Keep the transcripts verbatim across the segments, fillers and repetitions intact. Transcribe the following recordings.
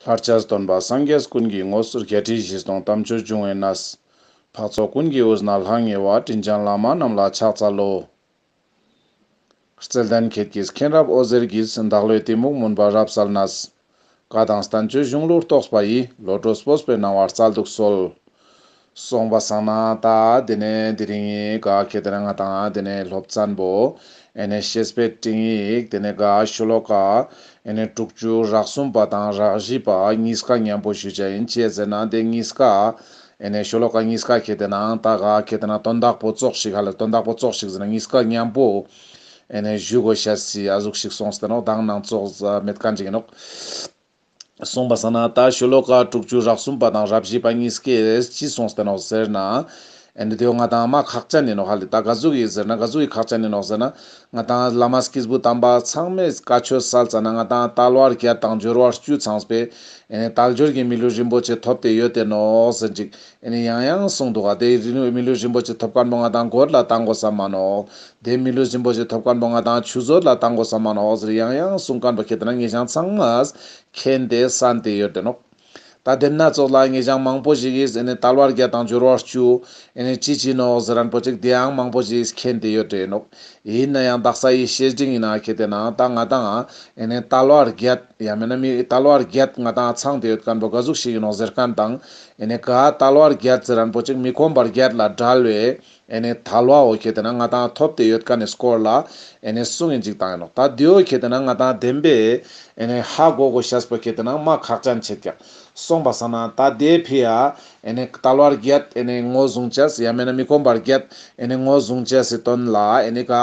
ལྷར་བཅས་སྟོན་པ་སངས་རྒྱས་ཀུན་གྱི་ངོ་བོ། བརྒྱད་ཁྲི་བཞི་སྟོང་དམ་ཆོས་འབྱུང་བའི་གནས། འཕགས་ཚོགས་ཀུན་གྱི་དབུས་ན་ལྷང་ངེ་བ། དྲིན་ཅན་བླ་མ་རྣམས་ལ་ཕྱག་འཚལ་ལོ། བརྩེ་ལྡན་ཁྱེད་ཀྱི་མཁྱེན་རབ་འོད་ཟེར་གྱིས། བདག་བློའི་གཏི་མུག་མུན་པ་རབ་བསལ་ནས། བཀའ་དང་བསྟན་བཅོས་གཞུང་ལུགས་རྟོགས་པ་ཡི། བློ་གྲོས་སྤོབས་པའི་སྣང་བ་སྩལ་དུ་གསོལ། སོང་པ་སང་ན་ད་དེ་ནས་དེ་རིང་ངི་ག་ཁེ་དེ་ན་ང་དང་དེ་ནས་སློབ་ཚན་པོ་ཨེ་ནས་བཤེས་པའི་སྤྲིང་ཡིག་དེ་ནས་ག་ཤོ་ལོ་ཀ་ཨེ་ནས་དྲུག་ཅུ་རེ་གསུམ་པ་དང་རེ་བཞི་པ་གཉིས་ཀ་མཉམ་པོ་ཞུ་བྱ་ཡིན། ཅི་ཟེར་ན་དེ་གཉིས་ཀ་ཨེ་ནས་ཤོ་ལོ་ཀ་གཉིས་ཀ་ཁེ་དེ་ན་ད་ག་ཁེ་དེ་ན་དོན་དག་པོ་ཙོགས་ཤིག་ཧ་ལས་དོན་དག་པོ་ཙོགས་ཤིག་ཟེར་ན་གཉིས་ཀ་མཉམ་པོ་ཨེ་ནས་ཞུ་དགོས་ཤ་སི་ཨ་ཟུག་ཤིག་སོང་སྟེ་ནོག་དང་ནང་ཙོགས་མེད་མཁན་ཅིག་ཡིན་ནོག་སོང་པ་སང་ན་ད་ཤོ་ལོ་ཀ་དྲུག་ཅུ་རེ་གསུམ་པ་དང་རེ་བཞི་པ་གཉིས་ཀས་ཅི་གསུངས་ཏེ་ནོག་ཟེར་ན། ཨེ་འདི་དེ་ང་དང་མ་ཁག་ཅན་ཡིན་ནོག་ཧ་ལེ། ད་ག་ཟུག་ཡིན་ཟེར་ན་ག་ཟུག་གི་ཁག་ཅན་ཡིན་ནོག་ཟེར་ན། ང་དང་བླ་མ་སྐྱེས་བུ་དམ་པ་ཚང་མས་བཀའ་ཆོས་སལ་ཙ་ན་ང་དང་དལ་བ་བརྒྱད་དང་འབྱོར་བ་བཅུ་ཚང་བའི་ཨེ་ནི་དལ་འབྱོར་གྱི་མི་ལུས་རིན་པོ་ཆེ་ཐོབ་སྟེ་ཡོད་དེ་ནོག་ཟེར་ཅིག་ཨེ་ནི་ཡང་ཡང་གསུངས་འདུག་ག་དེ་མི་ལུས་རིན་པོ་ཆེ་ཐོབ་མཁན་པོ་ང་དང་གོད་ལ་བཏང་དགོས་ས་མ་ནོག་དེ་མི་ལུས་རིན་པོ་ཆེ་ཐོབ་མཁན་པོ་ང་དང་ཆུད་ཟོས་ལ་བཏང་དགོས་ས་མ་ནོག་ཟེར་ཡང་ཡང་གསུང་མཁན་པོ་ཁེ་དེ་ན་ངེད་ཅག་ཚང་མས་མཁྱེན་ཏེ་གསན་ཏེ་ཡོད་དེ་ནོག་ད་དེ་ན་ཙོགས་ལ་ངེད་ཅག་མང་པོ་ཞིག་གིས་ཨེ་ནི་དལ་བ་བརྒྱད་དང་འབྱོར་བ་བཅུ་ཨེ་ནི་ཅི་ཅི་ནོག་ཟེར་མཁན་པོ་ཅིག་དེའང་མང་པོ་ཞིག་གིས་མཁྱེན་ཏེ་ཡོད་དེ་ནོག་ཡིན་ན་ཡང་དག་ས་ཡི་བཤེས་སྤྲིང་ཡིན་ན་ཁེ་དེ་ན་ད་ང་དང་ཨེ་ནི་དལ་བ་བརྒྱད་ཡང་མིན་ན་མི་དལ་བ་བརྒྱད་ང་དང་ཚང་སྟེ་ཡོད་མཁན་པོ་ག་ཟུག་ཞིག་ཡིན་ནོག་ཟེར་མཁན་དང་ཨེ་ནི་ག་དལ་བ་བརྒྱད་ཟེར་མཁན་པོ་ཅིག་མི་ཁོམ་པ་བརྒྱད་ལ་བྲལ་བའི་ཨེ་ནི་དལ་བའོ་ཁེ་དེ་ན་ང་དང་ཐོབ་སྟེ་ཡོད་མཁན་ནི་སྐོར་ལ་ཨེ་ནི་གསུང་ཡིན་ཅིག་བཏང་ཡིན་ནོག་ད་དེའོ་ཁེ་དེ་ན་ང་དང་བདེན་པའི་ཨེ་ནི་ཧ་གོ་དགོས་ཤེས་པོ་ཁེ་དེ་ན་མ་ཁག་ཅན་ཆེད་ཀྱག་སོང་པ་སང་ན་ད་དེ་ཕི་ཡ་ཨེ་ནི་དལ་བ་བརྒྱད་ཨེ་ནི་ངོས་བཟུང་ཅེས་ཡང་མིན་ན་མི་ཁོམ་པ་བརྒྱད་ཨེ་ནི་ངོས་བཟུང་ཅེས་སི་དོན་ལ་ཨེ་ནི་ག་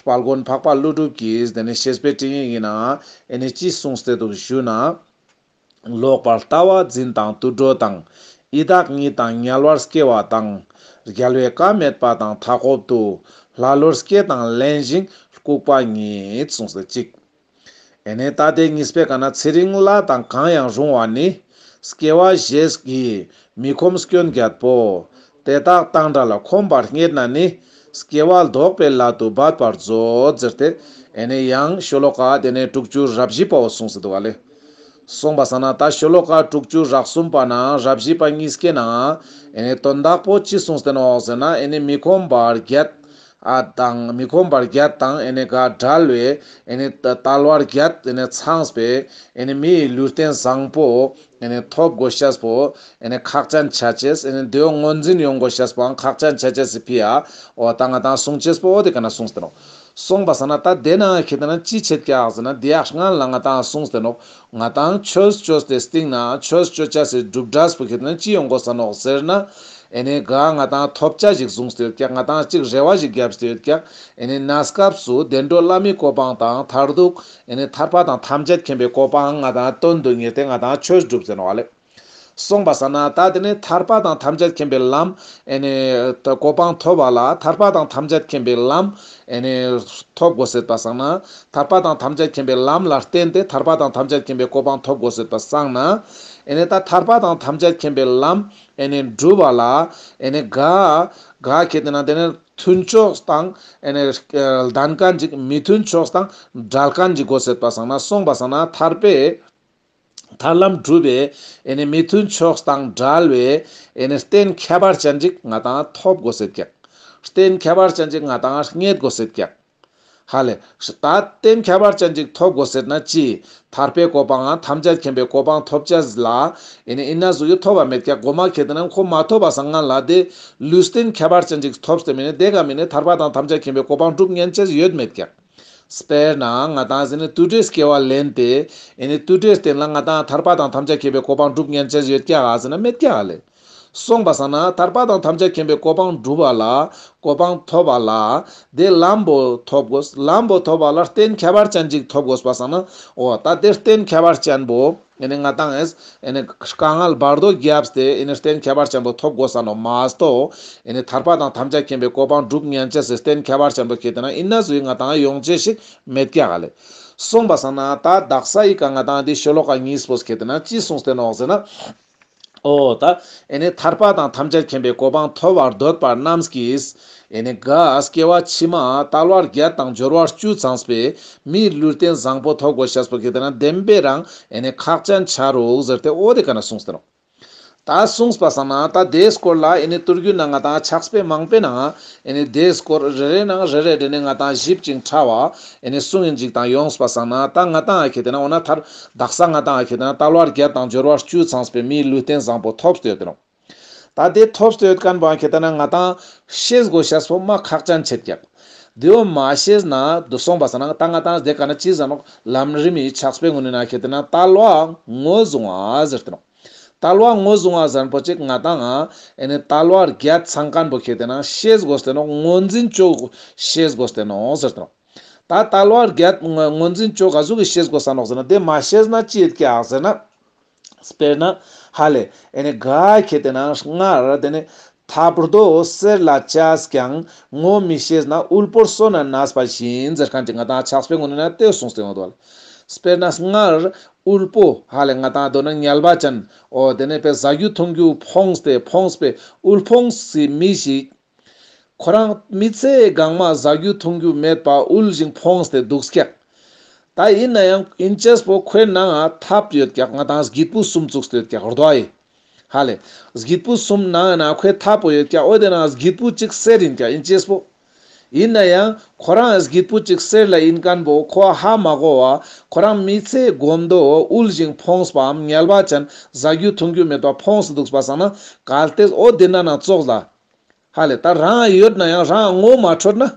དཔལ་མགོན་འཕགས་པ་ཀླུ་སྒྲུབ་ཀྱིས་དེ་ནི་བཤེས་པའི་སྤྲིང་ཡིག་ཡིན་ན་ཨེ་ནི་ཅི་གསུངས་ཏེ་འདུག་ཞུ་ན། ལོག་པར་ལྟ་བ་འཛིན་དང་དུད་འགྲོ་དང་། ཡི་དྭགས་ཉིད་དང་དམྱལ་བར་སྐྱེ་བ་དང་། རྒྱལ་བའི་བཀའ་མེད་པ་དང་མཐའ་འཁོབ་ཏུ། ལྷ་ལུས་སྐྱེས་དང་བླན་ཞིང་ལྐུགས་པ་ཉིད། གསུངས་ཏེ་ཅིག་ཨེ་ནི་ད་དེ་གཉིས་པའི་ཀ་ན་ཚེ་རིང་ལྷ་དང་གང་ཡང་རུང་བ་ནི། སྐྱེ་བ་བཞེས་ཀྱི་མི་ཁོམ་སྐྱོན་བརྒྱད་པོ། དེ་དག་དང་བྲལ་ལ་ཁོམ་པར་རྙེད་ན་ནི། སྐྱེ་བ་ལྡོག་པའི་སླད་དུ་འབད་པར་མཛོད། ཟེར་ཏེ་ཨེ་ནི་ཡང་ཤོ་ལོ་ཀ་དེ་ནས་དྲུག་ཅུ་རེ་བཞི་པའོ་གསུངས་སེ་འདུག་ག་ལེ། སོང་པ་སང་ན་ད་ཤོ་ལོ་ཀ་དྲུག་ཅུ་རེ་གསུམ་པ་ནང་རེ་བཞི་པ་གཉིས་ཀའི་ནང་ཨེ་ནི་དོན་དག་པོ་ཅི་གསུངས་ཏེ་ནོག་ཟེར་ན་ཨེ་ནི་མི་ཁོམ་པ་བརྒྱད་ཨ་དང་མི་ཁོམ་པ་བརྒྱད་དང་ཨེ་ནི་ག་བྲལ་བའི་ཨེ་ནི་ད་དལ་བ་བརྒྱད་ཨེ་ནི་ཚང་བའི་ཨེ་ནི་མིའི་ལུས་རྟེན་བཟང་པོ་ཨེ་ནི་ཐོབ་དགོས་ཤེས་པོ་ཨེ་ནི་ཁག་ཅན་ཆ་ཅེས་ཨེ་ནི་དེའོ་ངོས་འཛིན་ཡོང་དགོས་ཤེས་པོའང་ཁག་ཅན་ཆ་ཅེས་སི་ཕི་ཡ་འོ་ད་ང་དང་གསུང་ཅེས་པོ་འོ་དེ་ཀ་ན་གསུངས་ཏེ་ནོག་སོང་པ་སང་ན་ད་དེ་ན་ཁེ་ཏེ་ན་ཅི་ཆེད་ཀྱག་ཟེར་ན་དེ་ཡག་སྔན་ལ་ང་དང་གསུངས་ཏེ་ནོག་ང་དང་ཆོས་ཅོས་ཏེ་སྟིང་ན་ཆོས་ཅོ་ཅེས་སི་གྲུབ་འབྲས་པོ་ཁེ་ཏེ་ན་ཅི་ཡོང་དགོས་ས་ནོག་ཟེར་ན། ཨེ་ནི་ག་ང་དང་ཐོབ་བྱ་ཞིག་བཟུང་སྟེ་ཡོད་ཀྱག་ང་དང་ཅིག་རེ་བ་ཞིག་བརྒྱབ་སྟེ་ཡོད་ཀྱག་ཨེ་ནི་གནས་སྐབས་སུ་བདེ་འགྲོ་ལྷ་མིའི་གོ་འཕང་དང་མཐར་ཐུག་ཨེ་ནི་ཐར་པ་དང་ཐམས་ཅད་མཁྱེན་པའི་གོ་འཕང་ང་དང་དོན་དུ་གཉེར་ཏེ་ང་དང་ཆོས་སྒྲུབ་ཟེར་ནོག་ལེ། སོང་པ་སང་ན་ད་དེ་ནི་ཐར་པ་དང་ཐམས་ཅད་མཁྱེན་པའི་ལམ་ཨེ་ནི་གོ་འཕང་ཐོབ་པ་ལ་ཐར་པ་དང་ཐམས་ཅད་མཁྱེན་པའི་ལམ་ཨེ་ནི་ཐོབ་དགོས་སེད་པ་སང་ན་ཐར་པ་དང་ཐམས་ཅད་མཁྱེན་པའི་ལམ་ལ་བརྟེན་ཏེ་ཐར་པ་དང་ཐམས་ཅད་མཁྱེན་པའི་གོ་འཕང་ཐོབ་དགོས་སེད་པ་སང་ན་ཨེ་ནི་ད་ཐར་པ་དང་ཐམས་ཅད་མཁྱེན་པའི་ལམ་ཨེ་ནི་སྒྲུབ་པ་ལ་ཨེ་ནི་ག་ག་ཁེ་ཏེ་ན་དེ་ནི་མཐུན་ཕྱོགས་དང་ཨེ་ནི་ལྡན་མཁན་ཅིག་མི་མཐུན་ཕྱོགས་དང་བྲལ་མཁན་ཅིག་དགོས་སེད་པ་སང་ན་སོང་པ་སང་ན་ཐར་པའི་ཐར་ལམ་སྒྲུབ་པའི་ཨེ་ནི་མི་མཐུན་ཕྱོགས་དང་བྲལ་བའི་ཨེ་ནི་རྟེན་ཁྱད་པར་ཅན་ཅིག་ང་དང་ཐོབ་དགོས་སེད་ཀྱག་རྟེན་ཁྱད་པར་ཅན་ཅིག་ང་དང་རྙེད་དགོས་སེད་ཀྱག་ཧ་ལེ། ད་རྟེན་ཁྱད་པར་ཅན་ཅིག་ཐོབ་དགོས་སེད་ན་ཅི། ཐར་པའི་གོ་འཕང་ང་ཐམས་ཅད་མཁྱེན་པའི་གོ་འཕང་ཐོབ་ཅེས་ལ་ཨེ་ནི་ཨིན་ན་ཟུག་གི་ཐོབ་པ་མེད་ཀྱག་གོ་མ་ཁེ་ཏེ་ན་ཁོ་མ་ཐོབ་པ་སང་སྔན་ལ་དེ་ལུས་རྟེན་ཁྱད་པར་ཅན་ཅིག་ཐོབ་སྟེ་མིན་ནི་དེ་ག་མིན་ནི་ཐར་པ་དང་ཐམས་ཅད་མཁྱེན་པའི་གོ་འཕང་སྒྲུབ་ཉན་ཅེས་ཡོད་མེད་ཀྱག་དཔེར་ན་ང་དང་ཟེར་ནི་དུད་འགྲོའི་སྐྱེ་བ་ལེན་ཏེ་ཨེ་ནི་དུད་འགྲོའི་རྟེན་ལ་ང་དང་ཐར་པ་དང་ཐམས་ཅད་མཁྱེན་པའི་གོ་འཕང་སྒྲུབ་ཉན་ཅེས་ཡོད་ཀྱག་ག་ཟེར་ན་མེད་ཀྱག་ལེ། སོང་པ་སང་ན་ཐར་པ་དང་ཐམས་ཅད་མཁྱེན་པའི་གོ་འཕང་སྒྲུབ་པ་ལ་གོ་འཕང་ཐོབ་པ་ལ་དེ་ལམ་པོ་ཐོབ་དགོས། ལམ་པོ་ཐོབ་པ་ལ་རྟེན་ཁྱད་པར་ཅན་ཅིག་ཐོབ་དགོས་པ་སང་ན་འོ་ད་དེ་རྟེན་ཁྱད་པར་ཅན་པོ་ཨེ་ནི་ང་དང་ཨེ་ནི་དཀའ་ངལ་བར་དོ་བརྒྱབ་སྟེ་ཨེ་ནི་རྟེན་ཁྱད་པར་ཅན་པོ་ཐོབ་དགོས་ས་ནོག་མ་གཏོགས་ཨེ་ནི་ཐར་པ་དང་ཐམས་ཅད་མཁྱེན་པའི་གོ་འཕང་སྒྲུབ་ཉན་ཅེས་སི་རྟེན་ཁྱད་པར་ཅན་པོ་ཁེ་ཏེ་ན་ཨིན་ན་ཟུག་གི་ང་དང་ཡོང་ཅེས་ཤིག་མེད་ཀྱག་ལེ། སོང་པ་སང་ན་ད་དག་ས་ཡི་ཀ་ང་དང་འདི་ཤོ་ལོ་ཀ་གཉིས་པོ་ཁེ་ཏེ་ན་ཅི་གསུངས་ཏེ་ནོག་ཟེར་ན། འོ་ད་ཨེ་ནི་ཐར་པ་དང་ཐམས་ཅད་མཁྱེན་པའི་གོ་འཕང་ཐོབ་པར་འདོད་པ་རྣམས་ཀྱིས་ཨེ་ནི་ག་སྐྱེ་བ་ཕྱི་མ་དལ་བ་བརྒྱད་དང་འབྱོར་བ་བཅུ་ཚང་བའི་མིའི་ལུས་རྟེན་བཟང་པོ་ཐོབ་དགོས་ཤེས་པོ་ཁེ་ཏེ་ན་བདེན་པའི་རང་ཨེ་ནི་ཁག་ཅན་ཆ་རུག་ཟེར་ཏེ་འོ་དེ་ཀ་ན་གསུངས་ཏེ་ནོག། ད་གསུངས་པ་སང་ན་ད་དེའི་སྐོར་ལ་ཨེ་ནི་ཏུར་གུ་ན་ང་ཏང་ཕྱག་དཔེ་མང་པོའི་ནང་ཨེ་ནི་དེའི་སྐོར་རེ་རེ་ནང་རེ་རེ་རེ་ནས་ང་ཏང་ཞིབ་ཅིང་ཕྲ་བ་ཨེ་ནི་གསུང་ཡིན་ཅིག་དང་ཡོངས་པ་སང་ན་ད་ང་ཏང་ཨ་ཁེ་ཏེ་ན་འོ་ན་ཐར་དག་ས་ང་ཏང་ཨ་ཁེ་ཏེ་ན་དལ་བ་བརྒྱད་དང་འབྱོར་བ་བཅུ་ཚང་བའི་མིའི་ལུས་རྟེན་བཟང་པོ་ཐོབ་སྟེ་ཡོད་དེ་ནོག། ད་དེ་ཐོབ་སྟེ་ཡོད་མཁན་པོ་ཨ་ཁེ་ཏེ་ན་ང་ཏང་ཤེས་དགོས་ཤེས་པོ་མ་ཁག་ཅན་ཆེད་ཀྱག། དེའོ་མ་ཤེས་ན་དུ་སོང་པ་སང་ན་ད་ང་ཏང་དེ་ཀ་ན་ཅི་ཟེར་ནོག། ལམ་རིམ་མི་ཕྱག་དཔེ་ངོ་ནས་ན་ཁེ་ཏེ་ན་དལ་བ་ངོས་བཟུང་བ་ཟེར་ཏེ་ནོག། དལ་བ་ངོས་བཟུང་བ་ཟེར་ན་པོ་ཅིག་ང་ཏང་ཨེ་ནི་དལ་བ་བརྒྱད་ཚང་མཁན་པོ་ཁེ་ཏེ་ན་ཤེས་དགོས་ཏེ་ནོག། ངོས་འཛིན་ཅོ་ཤེས་དགོས་ཏེ་ནོག་ཟེར་ཏེ་ནོག། ད་དལ་བ་བརྒྱད་ངོས་འཛིན་ཅོ་ག་ཟུག་གི་ཤེས་དགོས་ས་ནོག་ཟེར་ན་དེ་མ་ཤེས་ན་ཅི་ཡོད་ཀྱག་ཟེར་ན། དཔེར་ན་ཧ་ལེ་ཨེ་ནི་ག་ཁེ་ཏེ་ན་སྔར་དེ་ནི་ཐབ་རྡོ་གསེར་ལ་བཅས་ཀྱང་ངོ་མི་ཤེས་ན་དབུལ་པོར་སོ་ན་ནས་པ་བཞིན་ཟེར་མཁན་ཅིག་ང་ཏང་ཕྱག་དཔེ་ངོ་ནས་ན་དེ་གསུངས་ཏེ་ཡོད་དོ། དཔེར་ན་སྔར་དབུལ་པོ་ཧ་ལེ་ང་ཏང་དོ་ན་ངལ་བ་ཅན་འོ་དེ་ནས་པའི་ཟ་རྒྱུ་འཐུང་རྒྱུ་ཕོངས་ཏེ་ཕོངས་པའི་དབུལ་ཕོངས་སི་མི་ཞིག་ཁོ་རང་མི་ཚེ་གང་མ་ཟ་རྒྱུ་འཐུང་རྒྱུ་མེད་པ་དབུལ་ཞིང་ཕོངས་ཏེ་འདུག་ཀྱག། ད་ཡིན་ན་ཡང་ཨིན་ཅེས་པོ་ཁོའི་ནང་ང་ཐབ་ཡོད་ཀྱག། ང་ཏང་སྒྱིད་པུ་གསུམ་བཙུགས་ཏེ་ཡོད་ཀྱག་རྡོ་ཨེ། ཧ་ལེ། སྒྱིད་པུ་གསུམ་ནང་ན་ཁོའི་ཐབ་པོ་ཡོད་ཀྱག། འོ་དེ་ནང་སྒྱིད་པུ་གཅིག་གསེར་ཡིན་ཀྱག་ཨིན་ཅེས་པོ། ཡིན་ན་ཡང་ཁོ་རང་སྒྱིད་པུ་གཅིག་གསེར་ལ་ཡིན་མཁན་པོ་ཁོ་ཧ་མ་གོ་བ་ཁོ་རང་མི་ཚེ་གོམ་དོ་དབུལ་ཞིང་ཕོངས་པའམ་ངལ་བ་ཅན་ཟ་རྒྱུ་འཐུང་རྒྱུ་མེད་པ་ཕོངས་སུ་འདུག་པ་སང་ན་གལ་ཏེ་འོ་དེ་ན་ན་ཙོགས་ལ། ཧ་ལེ་ད་རང་ཡོད་ན་ཡང་རང་ངོ་མ་འཕྲོད་ན།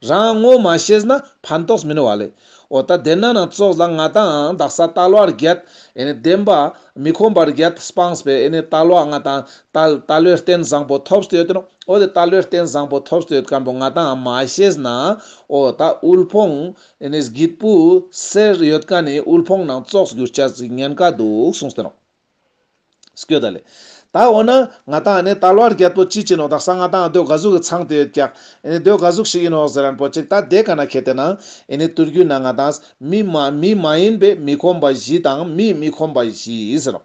རང་ངོ་མ་ཤེས་ན་ཕན་ཐོགས་མི་ནུག་བ་ལེ། འོ་ད་དེ་ན་ན་ཙོགས་ལ་ང་ཏང་དག་ས་དལ་བ་བརྒྱད་ཨེ་ནི་བདེན་པ་མི་ཁོམ་པ་བརྒྱད་སྤངས་པའི་ཨེ་ནི་དལ་བ་ང་ཏང་དལ་དལ་བའི་རྟེན་བཟང་པོ་ཐོབ་སྟེ་ཡོད་དེ་ནོག། འོ་དེ་དལ་བའི་རྟེན་བཟང་པོ་ཐོབ་སྟེ་ཡོད་མཁན་པོ་ང་ཏང་མ་ཤེས་ན་འོ་ད་དབུལ་ཕོངས་ཨེ་ནི་སྒྱིད་པུ་གསེར་ཡོད་མཁན་ནི་དབུལ་ཕོངས་ནང་ཙོགས་འགྱུར་ཆ་ཅིག་ཉེན་ཁ་འདུག་གསུངས་ཏེ་ནོག། སྐྱོད་ད་ལེ། ད་འོ་ན་ང་ཏང་ཨ་ནི་དལ་བ་བརྒྱད་པོ་ཅི་ཅི་ནོག། དག་ས་ང་ཏང་དེ་ག་ཟུག་གི་ཚང་སྟེ་ཡོད་ཀྱག། ཨ་ནི་དེ་ག་ཟུག་ཞིག་ཡིན་ནོག་ཟེར་རན་པོ་ཅིག། ད་དེ་ཀ་ན་ཁེ་ཏེ་ན་ཨ་ནི་ཏུར་གུ་ན་ང་ཏང་མི་མ་མི་མ་ཡིན་པའི་མི་ཁོམ་པ་བཞི་དང་མིའི་མི་ཁོམ་པ་བཞི་ཟེར་ནོག།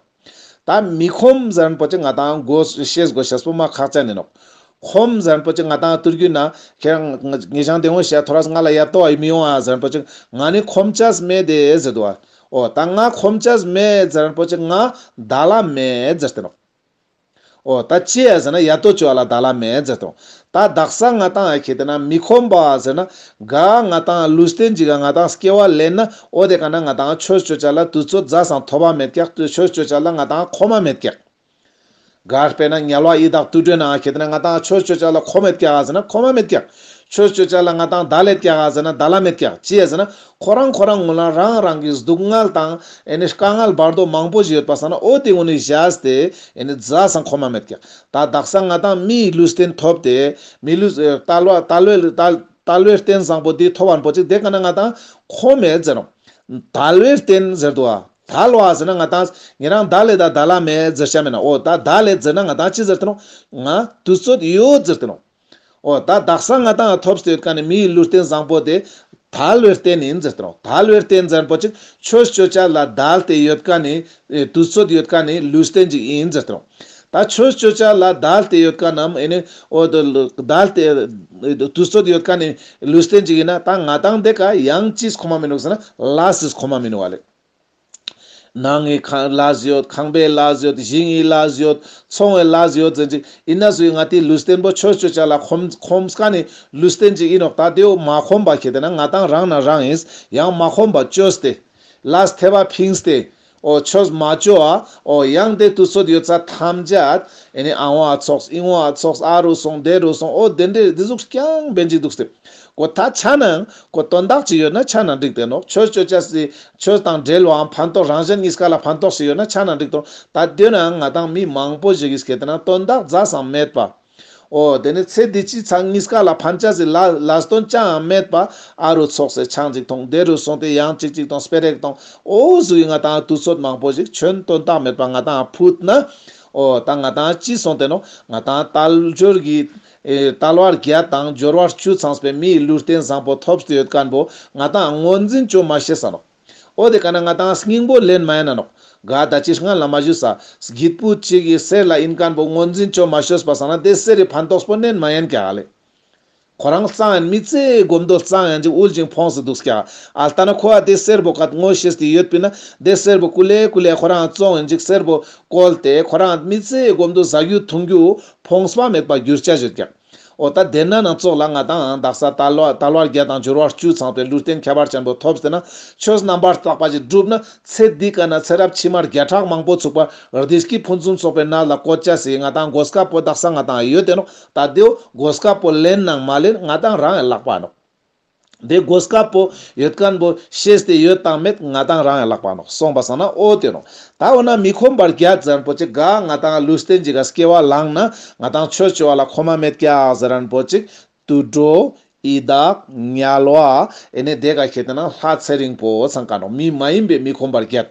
ད་མི་ཁོམ་ཟེར་རན་པོ་ཅིག་ང་ཏང་གོ་ཤེས་དགོས་ཤེས་པོ་མ་ཁག་ཅན་ཡིན་ནོག། ཁོམ་ཟེར་རན་པོ་ཅིག་ང་ཏང་ཏུར་གུ་ན་ཁྱེད་རང་ངེ་ཞང་དེ་ངོ་ཤེས་ཐོ་རས་ང་ལ་ཡ་ཏོ་ཨི་མི་ཡོང་ཨ་ཟེར་རན་པོ་ཅིག་ང་ནི་ཁོམ་ཆས་མེད་དེ་ཟེར་དུ་ཨ། འོ་ད་ང་ཁོམ་ཆས་མེད་ཟེར་རན་པོ་ཅིག་ང་དལ་བ་མེད་ཟེར་ཏེ་ནོག། འོ་ད་ཅི་ཡ་ཟེར་ན་ཡ་ཏོ་ཅོ་ཨ་ལ་དལ་བ་མེད་ཟེར་ཏེ་ནོག། ད་དག་ས་ང་ཏང་ཡ་ཁེ་ཏེ་ན་མི་ཁོམ་པ་ཟེར་ན་ག་ང་ཏང་ལུས་རྟེན་ཅིག་ག་ང་ཏང་སྐྱེ་བ་ལེན་ན་འོ་དེ་ཀ་ན་ང་ཏང་ཆོས་ཅོ་ཆ་ལ་དུས་ཚོད་ཛ་སང་ཐོབ་པ་མེད་ཀྱག། ཆོས་ཅོ་ཆ་ལ་ང་ཏང་ཁོམ་པ་མེད་ཀྱག། གར་དཔེར་ན་དམྱལ་བ་ཡི་དྭགས་དུད་འགྲོའི་ནང་ཁེ་ཏེ་ན་ང་ཏང་ཆོས་ཅོ་ཆ་ལ་ཁོམ་མེད་ཀྱག་ཟེར་ན་ཁོམ་མེད་ཀྱག། ཆོས་ཅོ་ཆ་ལ་ང་ཏང་དལ་ལེད་ཀྱག་ཟེར་ན་དལ་མེད་ཀྱག། ཅི་ཡ་ཟེར་ན་ཁོ་རང་ཁོ་རང་ངོ་ལ་རང་རང་གི་སྡུག་བསྔལ་དང་ཨེ་ནི་དཀའ་ངལ་བར་དོ་མང་པོ་ཞིག་ཡོད་པ་སང་ན་འོ་དེ་ངོ་ནི་བཞག་སྟེ་ཨེ་ནི་ཛ་སང་ཁོམ་མེད་ཀྱག། ད་དག་ས་ང་ཏང་མིའི་ལུས་རྟེན་ཐོབ་སྟེ་མི་ལུས་དལ་བ་དལ་བའི་དལ་དལ་བའི་རྟེན་བཟང་པོ་འདི་ཐོབ་པ་པོ་ཅིག་དེ་ཀ་ན་ང་ཏང་ཁོམ་མེད་ཟེར་རུང་། དལ་བའི་རྟེན་ཟེར་དུ་བ། དལ་བ་ཟེར་ན་ང་ཏང་ཉེ་རང་དལ་ལེ་ད་དལ་ལ་མེད་ཟེར་ཤ་མེད་ན། འོ་ད་དལ་ལེ་ཟེར་ན་ང་ཏང་ཅི་ཟེར་ཏེ་ནོག། ང་དུས་ཚོད་ཡོད་ཟེར་ཏེ་ནོག། འོ་ད་དག་ས་ང་ཏང་ཐོབ་སྟེ་ཡོད་ཀ་ནི་མིའི་ལུས་རྟེན་བཟང་པོ་དེ་དལ་བའི་རྟེན་ཡིན་ཟེར་ཏེ་ནོག། དལ་བའི་རྟེན་ཟེར་པོ་ཅིག་ཆོས་ཅོ་ཆ་ལ་དལ་ཏེ་ཡོད་ཀ་ནི་དུས་ཚོད་ཡོད་ཀ་ནི་ལུས་རྟེན་ཅིག་ཡིན་ཟེར་ཏེ་ནོག། ད་ཆོས་ཅོ་ཆ་ལ་དལ་ཏེ་ཡོད་ཀ་ནམ་ཨེ་ནི་འོ་དོ་དལ་ཏེ་དུས་ཚོད་ཡོད་ཀ་ནི་ལུས་རྟེན་ཅིག་ཡིན་ན་ད་ང་ཏང་དེ་ཀ་ཡང་ཅིས་ཁོམ་མ་མི་ནུག་ཟེར་ན་ལས་སིས་ཁོམ་མ་མི་ནུག་བ་ལེ། ནང་གི་ལས་ཡོད། ཁང་པའི་ལས་ཡོད། ཞིང་གི་ལས་ཡོད། ཚོང་བའི་ལས་ཡོད་ཟེར་ཅིག་ཡིན་ན་སུ་ཡིན་ང་ཏི་ལུས་རྟེན་པོ་ཆོས་ཅོ་ཆ་ལ་ཁོམ་ཁོམ་ཀ་ནི་ལུས་རྟེན་ཅིག་ཡིན་ནོག། ད་དེའོ་མ་ཁོམ་པ་ཁེ་ཏེ་ན་ང་ཏང་རང་ན་རང་ཡིན་ཡང་མ་ཁོམ་པ་ཅོས་ཏེ། ལས་ཐེ་བ་ཕིངས་ཏེ། འོ་ཆོས་མ་ཅོ་ཨ། འོ་ཡང་དེ་དུས་ཚོད་ཡོད་ཚད་ཐམས་ཅད་ཨེ་ནི་ཨ་བོ་ཨ་ཚོགས་ཨི་བོ་ཨ་ཚོགས་ཨ་རུ་སོང་དེ་རུ་སོང་འོ་དེ་འདྲའི་དེ་ཟུག་རྐྱང་བེན་ཅིག་འདུག་སྟེ། གོ་ད་ཆ་ན་གོ་དོན་དག་ཅིག་ཡོད་ན་ཆ་ན་འགྲིག་དེ་ནོག། ཆོས་ཅོ་ཆ་སི་ཆོས་དང་འབྲེལ་བའམ་ཕན་ཐོགས་རང་གཞན་གཉིས་ཀ་ལ་ཕན་ཐོགས་ཤིག་ཡོད་ན་ཆ་ན་འགྲིག་དོ། ད་དེ་ན་ང་ཏང་མི་མང་པོ་ཞིག་གིས་ཁེ་ཏེ་ན་དོན་དག་ཛ་སང་མེད་པ། འོ་དེ་ནི་ཚེ་འདི་ཕྱི་ཚང་གཉིས་ཀ་ལ་ཕན་ཆ་སི་ལ་ལས་དོན་ཅང་མེད་པ། ཨ་རུ་ཚོགས་སེ་ཆང་ཅིག་འཐུང་དེ་རུ་སོང་སྟེ་ཡང་ཅིག་ཅིག་འཐུང་སྤེ་ར་ཞིག་འཐུང་འོ་ཟུག་གི་ང་ཏང་དུས་ཚོད་མང་པོ་ཞིག་ཆོན་དོན་དག་མེད་པ་ང་ཏང་ཕུད་ན། འོ་ད་ང་ཏང་ཅི་སོང་སྟེ་ནོག། ང་ཏང་དལ་འབྱོར་གྱི་ཨེ་དལ་བ་བརྒྱད་དང་འབྱོར་བ་བཅུ་ཚང་བའི་མིའི་ལུས་རྟེན་བཟང་པོ་ཐོབ་སྟེ་ཡོད་མཁན་པོ་ང་ཏང་ངོས་འཛིན་ཅོ་མ་ཤེས་ས་ནོག། འོ་དེ་ཀ་ན་ང་ཏང་སྙིང་པོ་ལེན་མ་ཡིན་ན་ནོག། ག་ད་ཅི་སྔ་ལ་མ་ཞུས་ས་སྒྱིད་པུ་ཅིག་གི་གསེར་ལ་ཨིན་ཁན་བོ་ངོས་འཛིན་ཅོ་མ་ཤེས་པ་སང་ན་དེ་གསེར་རི་ཕན་ཐོགས་པོ་ནན་མ་ཡན་ཀྱག་ལེ། ཁོ་རང་གཙང་ཡན་མི་ཚེ་གོམ་དོ་གཙང་ཡན་ཅིག་དབུལ་ཞིང་ཕོངས་སེ་དུག་ཀྱག། ཨ་ལྟ་ན་ཁོ་ཨ་དེ་གསེར་བོ་ཀ་ངོ་ཤེས་ཏེ་ཡོད་པིན་ན་དེ་གསེར་བོ་ཀུ་ལེ་ཀུ་ལེ་ཁོ་རང་བཙོང་ཡན་ཅིག་གསེར་བོ་བཀོལ་ཏེ་ཁོ་རང་མི་ཚེ་གོམ་དོ་ཟ་རྒྱུ་འཐུང་རྒྱུ་ཕོངས་པ་མེད་པ་གྱུར་ཅ་ཡོད་ཀྱག། འོ་ད་དེ་ན་ནང་ཙོགས་ལ་ང་དང་དག་ས་དལ་བ་དལ་བ་བརྒྱད་དང་འབྱོར་བ་བཅུ་ཚང་པའི་ལུས་རྟེན་ཁྱད་པར་ཅན་པོ་ཐོབ་སྟེ་ན་ཆོས་རྣམ་པར་དག་པ་ཞིག་བསྒྲུབ་ན་ཚེ་འདི་ཀ་ན་ཚེ་རབས་ཕྱི་མར་བརྒྱ་ཕྲག་མང་པོ་ཚུགས་པ་བདེ་སྐྱིད་ཕུན་སུམ་ཚོགས་པའི་ནང་ལ་བཀོད་ཅ་སི་ང་དང་གོ་སྐབས་པོ་དག་ས་ང་དང་ཡོད་དེ་ནོག། ད་དེའོ་གོ་སྐབས་པོ་ལེན་ནང་མ་ལེན་ང་དང་རང་ཡང་ལག་པ་ནོག། དེ་གོ་སྐབས་པོ་ཡོད་ཁན་བོ་ཤེས་ཏེ་ཡོད་དང་མེད་ང་དང་རང་ཡང་ལག་པ་ནོག། སོང་པ་སང་ན་འོ་དེ་ནོག། ད་འོ་ན་མི་ཁོམ་པ་བརྒྱད་ཟེར་ཁན་བོ་ཅིག་ག་ང་དང་ལུས་རྟེན་ཅིག་ག་སྐྱེ་བ་བླངས་ན་ང་དང་ཆོས་ཅོ་བ་ལ་ཁོམ་མེད་ཀྱག་ཟེར་ཁན་བོ་ཅིག་དུད་འགྲོ་ཡི་དྭགས་དམྱལ་བ་ཨེ་ནེ་དེ་ག་ཁེ་ཏེ་ན་ལྷ་ཚེ་རིང་པོ་ཚང་ཀ་ནོག། མི་མ་ཡིན་པའི་མི་ཁོམ་པ་བརྒྱད།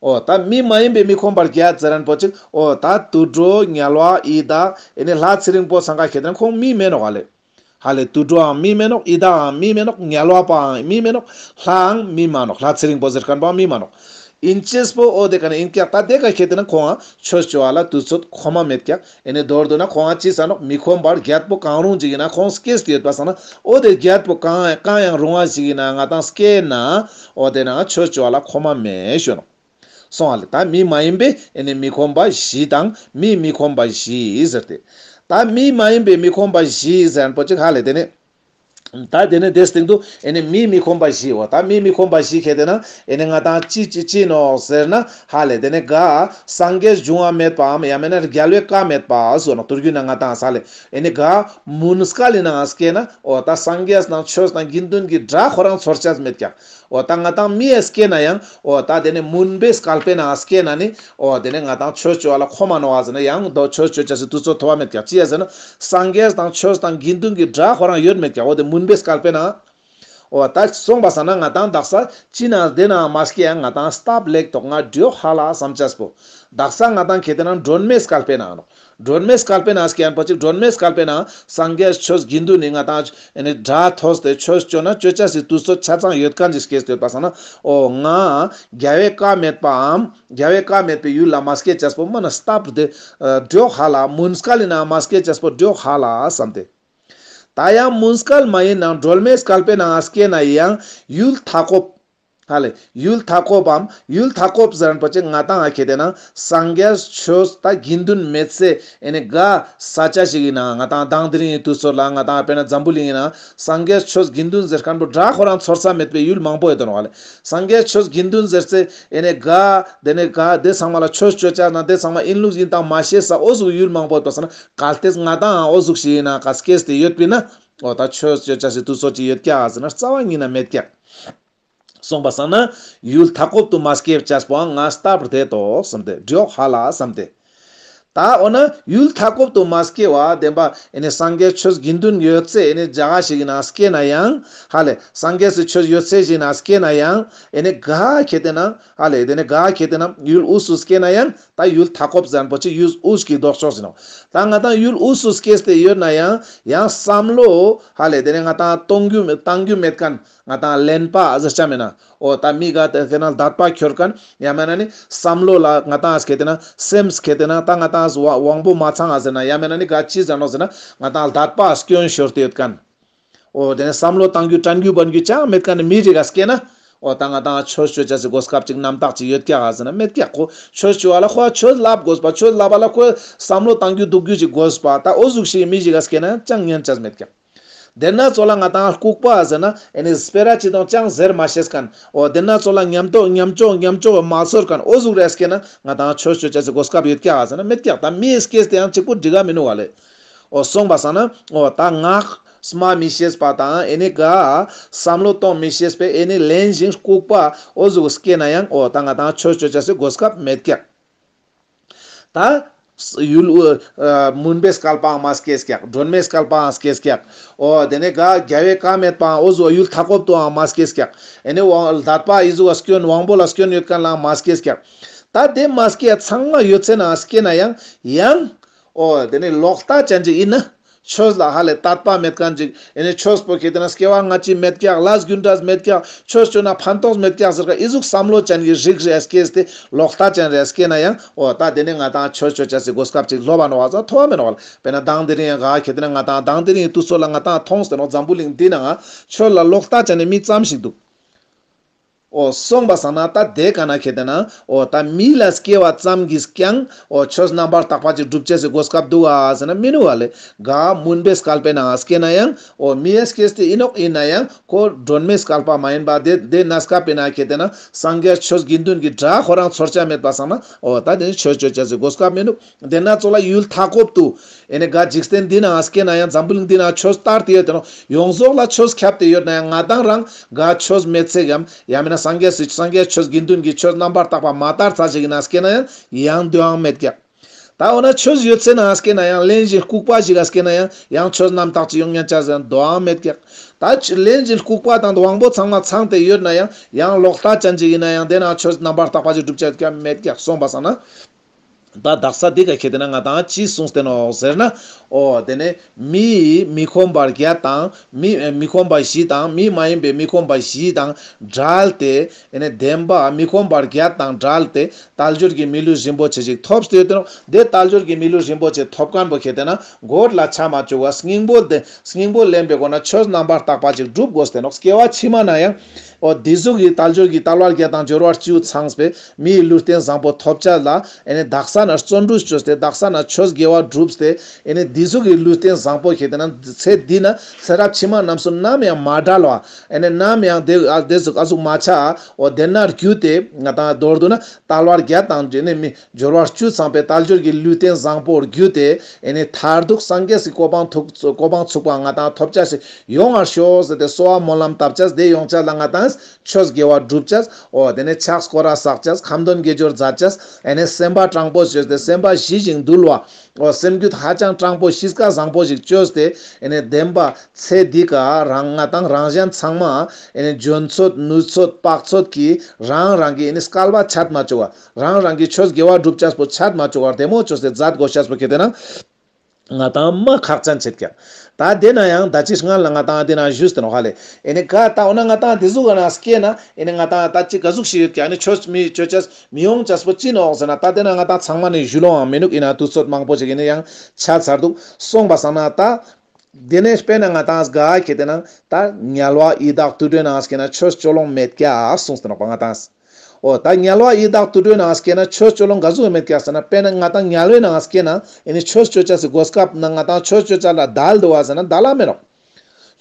འོ་ད་མི་མ་ཡིན་པའི་མི་ཁོམ་པ་བརྒྱད་ཟེར་ཁན་བོ་ཅིག་འོ་ད་དུད་འགྲོ་དམྱལ་བ་ཡི་དྭགས་ཨེ་ནེ་ལྷ་ཚེ་རིང་པོ་ཚང་ཀ་ཁེ་ཏེ་ན་ཁོང་མི་མེན་ནོག་ཨ་ལེ། ཧ་ལེ་དུད་འགྲོའང་མི་མེན་ནོག། ཡི་དྭགས་འང་མི་མེན་ནོག། དམྱལ་བ་པའང་མི་མེན་ནོག། ལྷའང་མི་མ་ནོག། ལྷ་ཚེ་རིང་པོ་ཟེར་ཁན་པོའང་མི་མ་ནོག། ཨིན་ཅེས་པོ་འོ་དེ་ཀ་ནེ་ཨིན་ཀྱག། ད་དེ་ཀ་ཁེ་ཏེ་ན་ཁོང་ང་ཆོས་ཅོ་བ་ལ་དུས་ཚོད་ཁོམ་མེད་ཀྱག། ཨེ་ནེ་མདོར་བསྡུ་ན་ཁོང་ང་ཅི་ཟེར་ནོག། མི་ཁོམ་པ་བརྒྱད་པོ་གང་རུང་ཅིག་ཨིན་ན་ཁོང་སྐྱེས་ཏེ་ཡོད་པ་སང་ན་འོ་དེ་བརྒྱད་པོ་གང་གང་ཡང་རུང་བ་ཞིག་ཨིན་ན་ང་དང་སྐྱེས་ན་འོ་དེ་ན་ཆོས་ཅོ་བ་ལ་ཁོམ་མེད་ཞུ་ནོག། སོང་ཧ་ལེ། ད་མི་མ་ཡིན་པའི་ཨེ་ནེ་མི་ཁོམ་པ་བཞི་དང་མིའི་མི་ཁོམ་པ་བཞི་ཟེར་ཏེ། ད་མི་མ་ཡིན་པའི་མི་ཁོམ་པ་བཞི་ཟེར་ཁན་པོ་ཅིག་ཧ་ལེ་དེ་ནེ། ད་དེ་ནེ་དེ་སྟེང་དུ་ཨེ་ནེ་མིའི་མི་ཁོམ་པ་བཞི་འོ། ད་མིའི་མི་ཁོམ་པ་བཞི་ཁེ་ཏེ་ན་ཨེ་ནེ་ང་དང་ཅི་ཅི་ཅི་ནོག་ཟེར་ན་ཧ་ལེ་དེ་ནེ་ག་སངས་རྒྱས་འབྱུང་བ་མེད་པའམ་ཡང་མེན་ན་རྒྱལ་བའི་བཀའ་མེད་པ་ཟེར་ནོག། དུར་རྒྱུད་ན་ང་དང་ས་ལེ་ཨེ་ནེ་ག་མུན་སྐལ་ལི་ནང་སྐྱེས་ན་འོ་ད་སངས་རྒྱས་དང་ཆོས་དང་དགེ་འདུན་གྱི་སྒྲ་ཁོ་རང་ཚོར་ཅས་མེད་ཀྱག། འོ་ད་ང་དང་མི་ཡ་སྐྱེ་ན་ཡང་འོ་ད་དེ་ནེ་མུན་པའི་སྐལ་པའི་ནང་སྐྱེ་ན་ནི་འོ་དེ་ནེ་ང་དང་ཆོས་ཅོ་བ་ལ་ཁོམ་མ་ནོག་ཟེར་ན་ཡང་དོ་ཆོས་ཅོ་ཅས་སི་དུས་ཚོད་ཐོབ་པ་མེད་ཀྱག། ཅི་ཡ་ཟེར་ན་སངས་རྒྱས་དང་ཆོས་དང་དགེ་འདུན་གྱི་སྒྲ་ཁོ་རང་ཡོད་མེད་ཀྱག། འོ་དེ་མུན་པའི་སྐལ་པའི་ནང་འོ་ད་སོང་པ་སང་ན་ང་དང་དག་ས་ཅི་ན་དེ་ན་མ་སྐྱེ་ཡང་ང་དང་སྟབས་ལེགས་ཐོག་ང་འགྲོ་ཧ་ལ་བསམ་ཅས་པོ། དག་ས་ང་དང་ཁེ་ཏེ་ན་སྒྲོན་མེ་སྐལ་པའི་ནང་ནོག། སྒྲོན་མེ་སྐལ་པའི་ནང་སྐྱེ་ཡང་པོ་ཅིག་སྒྲོན་མེ་སྐལ་པའི་ནང་སངས་རྒྱས་ཆོས་དགེ་འདུན་ནི་ང་དང་ཨེ་ནེ་སྒྲ་ཐོས་ཏེ་ཆོས་ཅོ་ན་ཅོ་ཅས་སི་དུས་ཚོད་ཆ་ཚང་ཡོད་ཁན་ཅིག་སྐྱེས་ཏེ་ཡོད་པ་སང་ན་འོ་ང་རྒྱལ་བའི་བཀའ་མེད་པའམ་རྒྱལ་བའི་བཀའ་མེད་པའི་ཡུལ་ལ་མ་སྐྱེ་ཅས་པོ་མ་ན་སྟབས་བདེ་འགྲོ་ཧ་ལ། མུན་སྐལ་ལི་ནང་མ་སྐྱེ་ཅས་པོ་འགྲོ་ཧ་ལ་བསམ་སྟེ། ད་ཡང་མུན་སྐལ་མ་ཡིན་ནང་སྒྲོན་མེ་སྐལ་པའི་ནང་སྐྱེ་ན་ཡང་ཡུལ་མཐའ་འཁོབ། ཧ་ལེ། ཡུལ་མཐའ་འཁོབ་བམ། ཡུལ་མཐའ་འཁོབ་ཟེར་ཁན་པོ་ཅིག་ང་དང་ཨ་ཁེ་ཏེ་ན་སངས་རྒྱས་ཆོས་དང་དགེ་འདུན་མེད་སའི་ཨེ་ནེ་ག་ས་ཆ་ཞིག་ཨིན་ན་ང་དང་དང་དེ་རིང་གི་དུས་ཚོད་ལ་ང་དང་དཔེར་ན་འཛམ་བུ་གླིང་ཨིན་ན་སངས་རྒྱས་ཆོས་དགེ་འདུན་ཟེར་ཁན་པོ་སྒྲ་ཁོ་རང་ཚོར་ས་མེད་པའི་ཡུལ་མང་པོ་ཡོད་དོ་ནོག་ལེ། སངས་རྒྱས་ཆོས་དགེ་འདུན་ཟེར་སའི་ཨེ་ནེ་ག་དེ་ནེ་ག་དེ་ཚང་མ་ལ་ཆོས་ཅོ་ཅས་ན་དེ་ཚང་མ་ཨིན་ལུགས་ཨིན་དང་མ་ཤེས་ས་འོ་ཟུག་ཡུལ་མང་པོ་ཡོད་པ་སང་ན་གལ་ཏེ་ང་དང་འོ་ཟུག་ཞིག་ཨིན་ན་ག་སྐྱེས་ཏེ་ཡོད་པིན་ན་འོ་ད་ཆོས་ཅོ་ཅས་སི་དུས་ཚོད་ཅིག་ཡོད་ཀྱག་ཟེར་ན་རྩ་བ་ཉིད་ན་མེད་ཀྱག། སོང་པ་སང་ན་ཡུལ་མཐའ་འཁོབ་ཏུ་མ་སྐྱེ་ཅས་པོའང་ང་སྟབས་བདེ་ཏོག་བསམ་སྟེ་འགྲོ་ཧ་ལ་བསམ་སྟེ། ད་འོ་ན་ཡུལ་མཐའ་འཁོབ་ཏུ་མ་སྐྱེ་བ་བདེན་པ་ཨེ་ནེ་སངས་རྒྱས་ཆོས་དགེ་འདུན་ཡོད་སའི་ཨེ་ནེ་རྒྱ་གར་ཞིག་ཨིན་ན་སྐྱེ་ན་ཡང་ཧ་ལེ་སངས་རྒྱས་སི་ཆོས་ཡོད་སའི་ཞིག་ཨིན་ན་སྐྱེ་ན་ཡང་ཨེ་ནེ་ག་ཁེ་ཏེ་ན་ཧ་ལེ་དེ་ནེ་ག་ཁེ་ཏེ་ན་ཡུལ་དབུས་སུ་སྐྱེ་ན་ཡང་ད་ཡུལ་མཐའ་འཁོབ་ཟེར་ཁན་པོ་ཅིག་ཡུལ་དབུས་ཀྱི་ལྡོག་ཕྱོགས་ཨིན་ནོག། ད་ང་དང་ཡུལ་དབུས་སུ་སྐྱེས་ཏེ་ཡོད་ན་ཡང་ཡང་བསམ་བློ་ཧ་ལེ་དེ་ནེ་ང་དང་གཏོང་རྒྱུ་མེད་གཏང་རྒྱུ་མེད་ཁན་ང་དང་གླེན་པ་ཟེར་ཆ་མེད་ན། འོ་ད་མི་ག་དེ་ཁེ་ན་ལྡད་པ་ཁྱོར་ཁན་ཡང་མེན་ན་ནི་བསམ་བློ་ལ་ང་དང་ཨ་སྐྱེ་ཏེ་ན་སེམས་སྐྱེ་ཏེ་ན་ད་ང་དང་ཨ་དབང་པོ་མ་ཚང་ཨ་ཟེར་ན་ཡང་མེན་ན་ནི་ག་ཅི་ཟེར་ནོག་ཟེར་ན་ང་དང་ལྡད་པ་སྐྱོན་ཤོར་ཏེ་ཡོད་ཁན། འོ་དེ་ནེ་བསམ་བློ་གཏང་རྒྱུ་དྲན་རྒྱུ་བན་རྒྱུ་ཅང་མེད་ཁན་ནི་མི་རིགས་ཨ་སྐྱེ་ན། འོ་ད་ང་དང་ཆོས་ཅོ་ཅེས་སི་གོ་སྐབས་ཅིག་རྣམ་དག་ཅིག་ཡོད་ཀྱག་ཨ་ཟེར་ན་མེད་ཀྱག། ཁོ་ཆོས་ཅོ་བ་ལ་ཁོ་ཆོས་ལབ་དགོས་པ། ཆོས་ལབ་པ་ལ་ཁོ་བསམ་བློ་གཏང་རྒྱུ་འདུག་རྒྱུ་ཅིག་དགོས་པ། ད་འོ་ཟུག་ཞིག་མི་ཞིག་ག་སྐྱེ་ན་ཅང་ཉན་ཅེས་མེད་ཀྱག། དེ་ན་ཙོགས་ལ་ང་དང་ལྐུགས་པ་ཟེར་ན་ཨེ་ནི་སྤེ་ར་ཅི་དང་ཅང་ཟེར་མ་ཤེས་ཁན། འོ་དེ་ན་ཙོགས་ལ་ཉམ་ཐོག་ཉམ་ཆུང་ཉམ་ཆུང་མ་ཚོར་ཁན་འོ་ཟུག་རེ་སྐྱེ་ན་ང་དང་ཆོས་ཅོ་ཅེས་སི་གོ་སྐབས་ཡོད་ཀྱག་ཟེར་ན་མེད་ཀྱག། ད་མི་སྐྱེས་ཏེ་ཡང་གཅིག་པུ་འགྲིག་ག་མི་ནུག་ག་ལེ། འོ་སོང་པ་སང་ན་འོ་ད་ངག་སྨྲ་མི་ཤེས་པ་དང་ཨེ་ནི་ག་བསམ་བློ་གཏོང་མི་ཤེས་པའི་ཨེ་ནི་གླེན་ཞིང་ལྐུགས་པ་འོ་ཟུག་སྐྱེ་ན་ཡང་འོ་ད་ང་དང་ཆོས་ཅོ་ཅེས་སི་གོ་སྐབས་མེད་ཀྱག། ད་ཡུལ་ཨ་མུན་པའི་སྐལ་པའང་མ་སྐྱེས་ཀྱག། སྒྲོན་མེའི་སྐལ་པའང་སྐྱེས་ཀྱག། འོ་དེ་ནས་ག་རྒྱལ་བའི་བཀའ་མེད་པའང་འོ་ཟུག་ཡུལ་མཐའ་འཁོབ་ཏུའང་མ་སྐྱེས་ཀྱག། ཨེ་ནི་འོ་ལྡད་པ་ཨི་ཟུག་ག་སྐྱོན་དབང་པོ་ལ་སྐྱོན་ཡོད་ཁན་ལའང་མ་སྐྱེས་ཀྱག། ད་དེ་མ་སྐྱེས་ཚང་མ་ཡོད་ཚད་ནའང་སྐྱེ་ན་ཡང་ཡང་འོ་དེ་ནི་ལོག་ལྟ་ཅན་ཅིག་ཨིན་ན། ཆོས་ལ་ཧ་ལས་དད་པ་མེད་མཁན་ཅིག་ཨེ་ནི་ཆོས་པོ་ཁེ་ཏེ་ན་སྐྱེ་བ་སྔ་ཕྱི་མེད་ཀྱག། ལས་རྒྱུ་འབྲས་མེད་ཀྱག། ཆོས་བཅོས་ན་ཕན་ཐོགས་མེད་ཀྱག་ཟེར་ཁན་ཨི་ཟུག་བསམ་བློ་ཅན་གྱི་རིགས་རེ་སྐྱེས་ཏེ་ལོག་ལྟ་ཅན་རེ་སྐྱེས་ན་ཡང་འོ་ད་དེ་ནི་ང་ཏང་ཆོས་བཅོ་ཅེས་སི་གོ་སྐབས་ཅིག་ལྷོ་བ་ནོག་བ་ཙ་ཐོབ་བ་མེད་ནོག་བ། དཔེར་ན་དང་དེ་རིང་ཡང་ག་ཁེ་ཏེ་ན་ང་ཏང་དང་དེ་རིང་དུས་ཚོད་ལ་ང་ཏང་མཐོང་སྟེ་ནོག་འཛམ་བུ་གླིང་འདི་ནང་ཆོས་ལ་ལོག་ལྟ་ཅན་ནི་མི་ཙམ་ཞིག་འདུག། འོ་སོང་པ་སང་ན་ད་དེ་ག་ན་ཁེ་ཏེ་ན་འོ་ད་མི་ལ་སྐྱེ་བ་ཙམ་གྱིས་ཀྱང་འོ་ཆོས་རྣམ་པར་དག་པ་ཅིག་སྒྲུབ་ཅེས་སི་གོ་སྐབས་འདུག་ག་ཟེར་ན་མི་ནུག་ག་ལེ། ག་མུན་པའི་བསྐལ་པའི་ནང་སྐྱེས་ན་ཡང་འོ་མི་ཡ་སྐྱེས་ཏེ་ཨིན་ནོག། ཨིན་ན་ཡང་ཁོ་སྒྲོན་མེའི་བསྐལ་པ་མ་ཡིན་པ་དེ་དེ་གནས་སྐབས་པའི་ནང་ཁེ་ཏེ་ན་སངས་རྒྱས་ཆོས་དགེ་འདུན་གྱི་སྒྲ་ཁོ་རང་ཚོར་ཅེས་མེད་པ་སང་ན་འོ་ད་དེ་ནི་ཆོས་བཅོ་ཅེས་སི་གོ་སྐབས་མི་ནུག། དེ་ན་ཚོ་ལ་ཡུལ་མཐའ་འཁོབ་ཏུ་ཨེ་ནི་ག་འཇིག་རྟེན་འདི་ནང་སྐྱེས་ན་ཡང་འཛམ་བུ་གླིང་འདི་ནང་ཆོས་དར་ཏེ་ཡོད་དེ་ནོག། ཡོངས་རྫོགས་ལ་ཆོས་ཁྱབ་སྟེ་ཡོད་ན་ཡང་ང་ཏང་རང་ག་ཆོས་མེད་ཚེ་གམ་ཡང་མིན་ན་སངས་རྒྱས་སི་སངས་རྒྱས་ཆོས་དགེ་འདུན་གྱི་ཆོས་རྣམ་པར་དག་པ་མ་དར་ཚར་ཞིག་ན་སྐྱེས་ན་ཡང་ཡང་དོ་ཡང་མེད་ཀྱག། ད་འོ་ན་ཆོས་ཡོད་ཚེ་ན་སྐྱེས་ན་ཡང་གླེན་ཞིང་ལྐུགས་པ་ཞིག་ག་སྐྱེས་ན་ཡང་ཡང་ཆོས་རྣམ་དག་ཅིག་ཡོང་ཉན་ཆ་ཟེར་དོ་ཡང་མེད་ཀྱག། ད་གླེན་ཞིང་ལྐུགས་པ་དང་དབང་པོ་ཚང་མ་ཚང་སྟེ་ཡོད་ན་ཡང་ཡང་ལོག་ལྟ་ཅན་ཅིག་ཡིན་ན་ཡང་དེ་ན་ཆོས་རྣམ་པར་དག་པ་ཅིག་སྒྲུབ་ཅེས་ཀྱང་མེད་ཀྱག། སོང་པ་སང་ན། ད་དག་ས་འདི་ག་ཁེ་ཏེ་ན་ང་ཏང་ཅི་གསུངས་ཏེ་ནོག་ཟེར་ན། འོ་དེ་ནས་མི་ཡི་མི་ཁོམ་པ་བརྒྱད་དང་མི་མི་ཁོམ་པ་བཞི་དང་མི་མ་ཡིན་པའི་མི་ཁོམ་པ་བཞི་དང་བྲལ་ཏེ་ཨེ་ནས་བདེན་པ་མི་ཁོམ་པ་བརྒྱད་དང་བྲལ་ཏེ་དལ་འབྱོར་གྱི་མི་ལུས་རིན་པོ་ཆེ་ཞིག་ཐོབ་སྟེ་ཡོད་དེ་ནོག། དེ་དལ་འབྱོར་གྱི་མི་ལུས་རིན་པོ་ཆེ་ཐོབ་མཁན་པོ་ཁེ་ཏེ་ན་གོར་ལ་ཆ་མ་བཅུག་པ་སྙིང་པོ་དེ་སྙིང་པོ་ལེན་པའི་སྒོ་ན་ཆོས་རྣམ་པར་དག་པ་ཅིག་སྒྲུབ་དགོས་ཏེ་ནོག། སྐྱེ་བ་ཕྱི་མ་ན་ཡང་། འོ་འདི་ཟུག་གི་དལ་འབྱོར་གྱི་དལ་བ་བརྒྱད་དང་འབྱོར་བ་བཅུ་ཚང་བའི་མིའི་ལུས་རྟེན་བཟང་པོ་ཐོབ་ཅེས་ལ་ཨེ་ནི་དག་ས་ན་བརྩོན་འགྲུས་བཅོས་ཏེ་དག་ས་ན་ཆོས་དགེ་བ་བསྒྲུབས་ཏེ་ཨེ་ནི་འདི་ཟུག་གི་ལུས་རྟེན་བཟང་པོ་ཁེ་ཏེ་ན་ཚེ་འདི་ན་ཚེ་རབས་ཕྱི་མ་རྣམས་སུ་ནམ་ཡང་མ་བྲལ་བ་ཨེ་ནི་ནམ་ཡང་དེ་ཨ་དེ་ཟུག་ཨ་ཟུག་མ་ཆགས། འོ་དེ་ན་བརྒྱུད་དེ་ང་ཏང་མདོར་བསྡུ་ན་དལ་བ་བརྒྱད་དང་ཨེ་ནི་མི་འབྱོར་བ་བཅུ་ཚང་པའི་དལ་འབྱོར་གྱི་ལུས་རྟེན་བཟང་པོར་བརྒྱུད་དེ་ཨེ་ནི་མཐར་ཐུག་སངས་རྒྱས་ཀྱི་གོ་འཕང་ཐུག་གོ་འཕང་ཚུགས་པ་ང་ཏང་ཐོབ་ཅེས་ཤིག་ཡོང་བར་ཤོག་ཟེར་ཏེ་གསོལ་བ་སྨོན་ལམ་བཏབ་ཅེས་དེ་ཡོང་ཅེས་ལ་ང་ཏང་ཆོས་དགེ་བ་སྒྲུབ་ཅེས། འོ་དེ་ནས་ཕྱག་སྐོར་ར་བསགས་ཅེས། ཁ་འདོན་དགེ་སྦྱོར་མཛད་ཅེས། ཨེ་ནས་སེམས་པ་དྲང་པོ་བཅོས་ཏེ་སེམས་པ་ཞི་ཞིང་དུལ་བ། འོ་སེམས་རྒྱུད་ཧ་ཅང་དྲང་པོ་གཤིས་ཀ་བཟང་པོ་ཞིག་བཅོས་ཏེ་ཨེ་ནས་བདེན་པ་ཚེ་འདི་ཀ་རང་ང་ཏང་རང་གཞན་ཚང་མ་ཨེ་ནས་འཇོན་ཚོད་ནུས་ཚོད་དཔག་ཚོད་ཀྱི་རང་རང་གི་ཨེ་ནས་སྐལ་བ་ཆད་མ་བཅུག་པ་རང་རང་གི་ཆོས་དགེ་བ་སྒྲུབ་ཅེས་པོ་ཆད་མ་བཅུག་པར་བདེ་མོ་བཅོས་ཏེ་མཛད་དགོས་ཤེས་པོ་ཁེ་ཏེ་ན། ང་ཏང་མ་ཁག་ཅན་ཆེད་ཀྱག། ད་དེ་ན་ཡང་ད་ཅི་སྔ་ལ་ང་ཏང་དེ་ན་ཞུས་ཏེ་ནོག་ཧ་ལེ། ཨེ་ནི་ག་ད་འོ་ན་ང་ཏང་དེ་ཟུག་ག་ན་སྐྱེས་ན་ཨེ་ནི་ང་ཏང་ད་ཅི་ག་ཟུག་ཞིག་ཡོད་ཀྱག། ཨེ་ནི་ཆོས་མི་བཅོ་ཅེས་མི་ཡོང་ཅེས་པོ་ཅི་ནོག་ཟེར་ན་ད་དེ་ན་ང་ཏང་ཚང་མ་ནི་ཞུ་ལོང་ཡང་མི་ནུག། ཨིན་ན་དུས་ཚོད་མང་པོ་ཞིག་ཨེ་ནི་ཡང་ཆ་ཚར་འདུག། སོང་པ་སང་ན་ད་དེ་ནས་དཔེར་ན་ང་ཏང་ག་ཁེ་ཏེ་ན་ད་དམྱལ་བ་ཡི་དྭགས་དུད་འགྲོའི་ནང་སྐྱེས་ན་ཆོས་བཅོ་ལོང་མེད་ཀྱག་གསུངས་ཏེ་ནོག་པ་ང་ཏང་། འོ་ད་དམྱལ་བ་ཡི་དྭགས་དུད་འགྲོའི་ནང་སྐྱེས་ན་ཆོས་བཅོ་ལོང་ག་ཟུག་མེད་ཀྱག་ཟེར་ན། དཔེར་ན་ང་ཏང་དམྱལ་བའི་ནང་སྐྱེས་ན་ཨེ་ནི་ཆོས་བཅོ་ཅེས་སི་གོ་སྐབས་ན་ང་ཏང་ཆོས་བཅོ་ཅེས་ལ་དལ་འདུག་པ་ཟེར་ན་དལ་ལ་མེད་ནོག།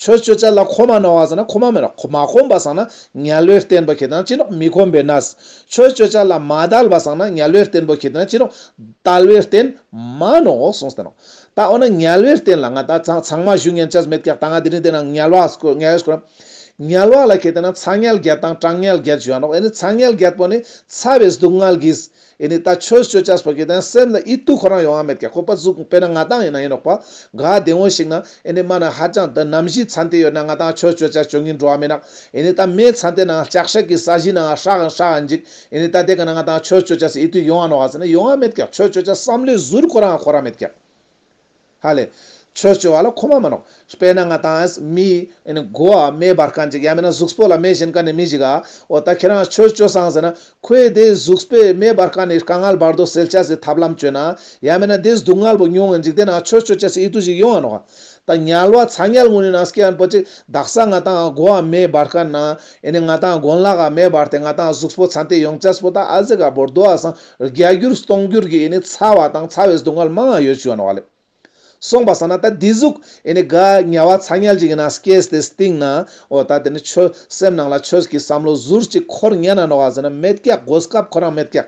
ཆོས་བཅོ་ཅེས་ལ་ཁོམ་མ་ནོག་པ་ཟེར་ན་ཁོམ་མ་མེད་ནོག། མ་ཁོམ་པ་སང་ན་དམྱལ་བའི་རྟེན་པོ་ཁེ་ཏེ་ན་ཅི་ནོག། མི་ཁོམ་པའི་གནས། ཆོས་བཅོ་ཅེས་ལ་མ་དལ་བ་སང་ན་དམྱལ་བའི་རྟེན་པོ་ཁེ་ཏེ་ན་ཅི་ནོག། དལ་བའི་རྟེན་མ་ནོག་གསུངས་ཏེ་ནོག། ད་འོ་ན་དམྱལ་བའི་རྟེན་ལ་ང་ཏང་ཚང་མ་ཞུ་ཉན་ཅེས་མེད་ཀྱག། ད་ང་དེ་རིང་དེ་ན་དམྱལ་བ་སྐོར་དམྱལ་བའི་སྐོར། དམྱལ་བ་ལ་ཁེ་ཏེ་ན་ཚ་དམྱལ་བརྒྱད་དང་གྲང་དམྱལ་བརྒྱད་ཞུ་ཡ་ནོག། ཨེ་ནི་ཚ་དམྱལ་བརྒྱད་པོ་ནི་ཚ་བའི་སྡུག་བསྔལ་གྱིས་ཨེ་ནི་ད་ཆོས་བཅོ་ཅེས་པོ་ཁེ་ཏེ་ན་སེམས་ལ་ཡིད་དུ་ཁོ་རང་ཡོང་བ་མེད་ཀྱག། ཁོ་པ་ཟུག་དཔེར་ན་ང་ཏང་ཡིན་ན་ཡིན་ནོག་པ། ག་དེ་འོ་ཞིག་ན་ཨེ་ནི་མ་ན་ཧ་ཅང་ད་གནམ་གཤིས་ཚན་ཏེ་ཡོད་ན་ང་ཏང་ཆོས་བཅོ་ཅེས་བཅོ་ཉན་འགྲོ་བ་མེད་ན། ཨེ་ནི་ད་མེ་ཚན་ཏེ་ན་ལྕགས་སྲེག་གི་ས་གཞི་ན་ཧྲག་ཧྲག་འཇིག། ཨེ་ནི་ད་དེ་ག་ན་ང་ཏང་ཆོས་བཅོ་ཅེས་ཡིད་དུ་ཡོང་བ་ནོག་ག་ཟེར་ན་ཡོང་བ་མེད་ཀྱག། ཆོས་བཅོ་ཅེས་བསམ་བློའི་ཟུར་ཁོ་རང་ཁོ་རང་མེད་ཀྱག། ཧ་ལེ། ཆོས་བཅོ་བ་ལ་ཁོམ་མ་མ་ནོག། དཔེར་ན་ང་ཏང་མི་ཨེ་ནི་མགོ་བ་མེ་འབར་མཁན་ཅིག་ཡང་མིན་ན་གཟུགས་པོ་ལ་མེ་ཞེན་མཁན་ནི་མི་ཞིག་ག་འོ་ད་ཁྱེད་རང་ཆོས་བཅོ་སང་ཟེར་ན་ཁོའི་དེ་གཟུགས་པོའི་མེ་འབར་མཁན་ནི་དཀའ་ངལ་བར་དོ་སེལ་ཅེས་སི་ཐབས་ལམ་བཅོས་ན་ཡང་མིན་ན་དེ་སྡུག་བསྔལ་བོ་མྱོང་ངན་ཅིག་དེ་ན་ཆོས་བཅོ་ཅེས་སི་ཡིད་དུ་ཞིག་ཡོང་ང་ནོག། ད་དམྱལ་བ་ཚ་དམྱལ་ངུ་ནི་ན་སྐྱེ་ཡན་པོ་ཅིག་དག་ས་ང་ཏང་མགོ་བ་མེ་འབར་མཁན་ན་ཨེ་ནི་ང་ཏང་གོན་ལག་ག་མེ་འབར་ཏེ་ང་ཏང་གཟུགས་པོ་ཚན་ཏེ་ཡོང་ཅེས་པོ་ད་ཨ་ཟེ་ག་བོར་དོ་ཨ་སང་བརྒྱ་འགྱུར་སྟོང་འགྱུར་གྱི་ཨེ་ནི་ཚ་བ་དང་ཚ་བའི་སྡུག་བསྔལ་མང་ང་ཡོད་ཅུག་ནོག་ལེ། སོང་པ་སང་ན་ད་འདི་ཟུག་ཨེ་ནི་ག་དམྱལ་བ་ཚ་དམྱལ་ཅིག་གི་ནང་སྐྱེས་ཏེ་སྟིང་ན་འོ་ད་དེ་ནི་ཆོས་སེམས་ནང་ལ་ཆོས་ཀྱི་བསམ་བློ་ཟུར་ཅིག་འཁོར་ཉན་ན་ནོག་ག་ཟེར་ན་མེད་ཀྱག། གོ་སྐབས་ཁོ་རང་མེད་ཀྱག།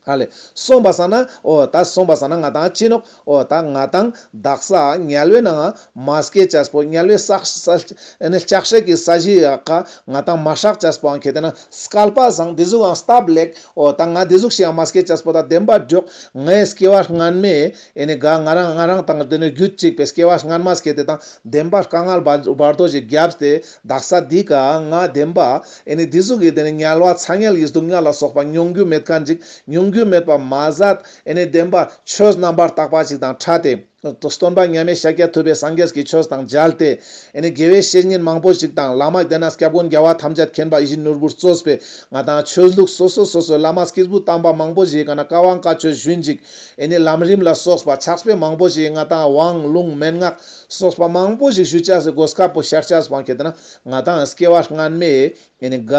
ཧ་ལེ། སོང་པ་སང་ན་འོ་ད་སོང་པ་སང་ན་ང་ཏང་ཅི་ནོག། འོ་ད་ང་ཏང་དག་ས་དམྱལ་བའི་ནང་མ་སྐྱེ་ཅེས་པོ་དམྱལ་བའི་ས་ས་ཨེ་ནི་ལྕགས་སྲེག་གི་ས་གཞི་ཡ་ཀ་ང་ཏང་མ་ཧྲག་ཅེས་པོའང་ཁེ་ཏེ་ན་སྐལ་པ་བཟང་འདི་ཟུག་ཡང་སྟབས་ལེགས། འོ་ད་ང་འདི་ཟུག་ཞིག་ཡང་མ་སྐྱེ་ཅེས་པོ་ད་བདེན་པ་འཇོག། ངའི་སྐྱེ་བ་སྔན་མའི་ཨེ་ནི་ག་ང་རང་ང་རང་དང་དེ་ནི་རྒྱུད་གཅིག་པའི་སྐྱེ་བ་སྔན་མ་སྐྱེ་དེ་དང་བདེན་པ་དཀའ་ངལ་བར་བར་དོ་ཞིག་བརྒྱབ་སྟེ་དག་ས་འདི་ཀ་ང་བདེན་པ་ཨེ་ནི་འདི་ཟུག་གི་དེ་ནི་དམྱལ་བ་ཚ་དམྱལ་གྱི་སྡུག་བསྔལ་ལ་སོགས་པ་མྱོང་རྒྱུ་མེད་མཁན་ཅིག་མྱོང་རྒྱུ་མེད་པ་མ་ཟད་ཨེ་ནི་བདེན་པ་ཆོས་རྣམ་པར་དག་པ་ཞིག་དང་ཕྲད་དེ། སྟོན་པ་མཉམ་མེད་ཤཱཀྱ་ཐུབ་པའི་སངས་རྒྱས་ཀྱི་ཆོས་དང་མཇལ་ཏེ། ཨེ་ནི་དགེ་བའི་བཤེས་གཉེན་མང་པོ་ཞིག་དང་བླ་མ་དེ་ན་སྐྱབས་མགོན་རྒྱལ་བ་ཐམས་ཅད་མཁྱེན་པ་ཡིད་བཞིན་ནོར་བུར་གཙོས་པའི་ང་དང་ཆོས་ལུགས་སོ་སོ་སོ་སོའི་བླ་མ་སྐྱེས་བུ་དམ་པ་མང་པོ་ཞིག་ག་ན་བཀའ་དབང་བཀའ་ཆོས་ཞུན་ཅིག་ཨེ་ནི་ལམ་རིམ་ལ་སོགས་པ་ཕྱག་དཔེ་མང་པོ་ཞིག་ང་དང་དབང་ལུང་མན་ངག་སོགས་པ་མང་པོ་ཞིག་ཞུ་ཅེས་སི་གོ་སྐབས་པོ་ཤར་ཅེས་སི་བང་ཁྱེད་དེ་ན་ང་དང་སྐྱེ་བ་སྔན་མའི་ཨེ་ནི་ག་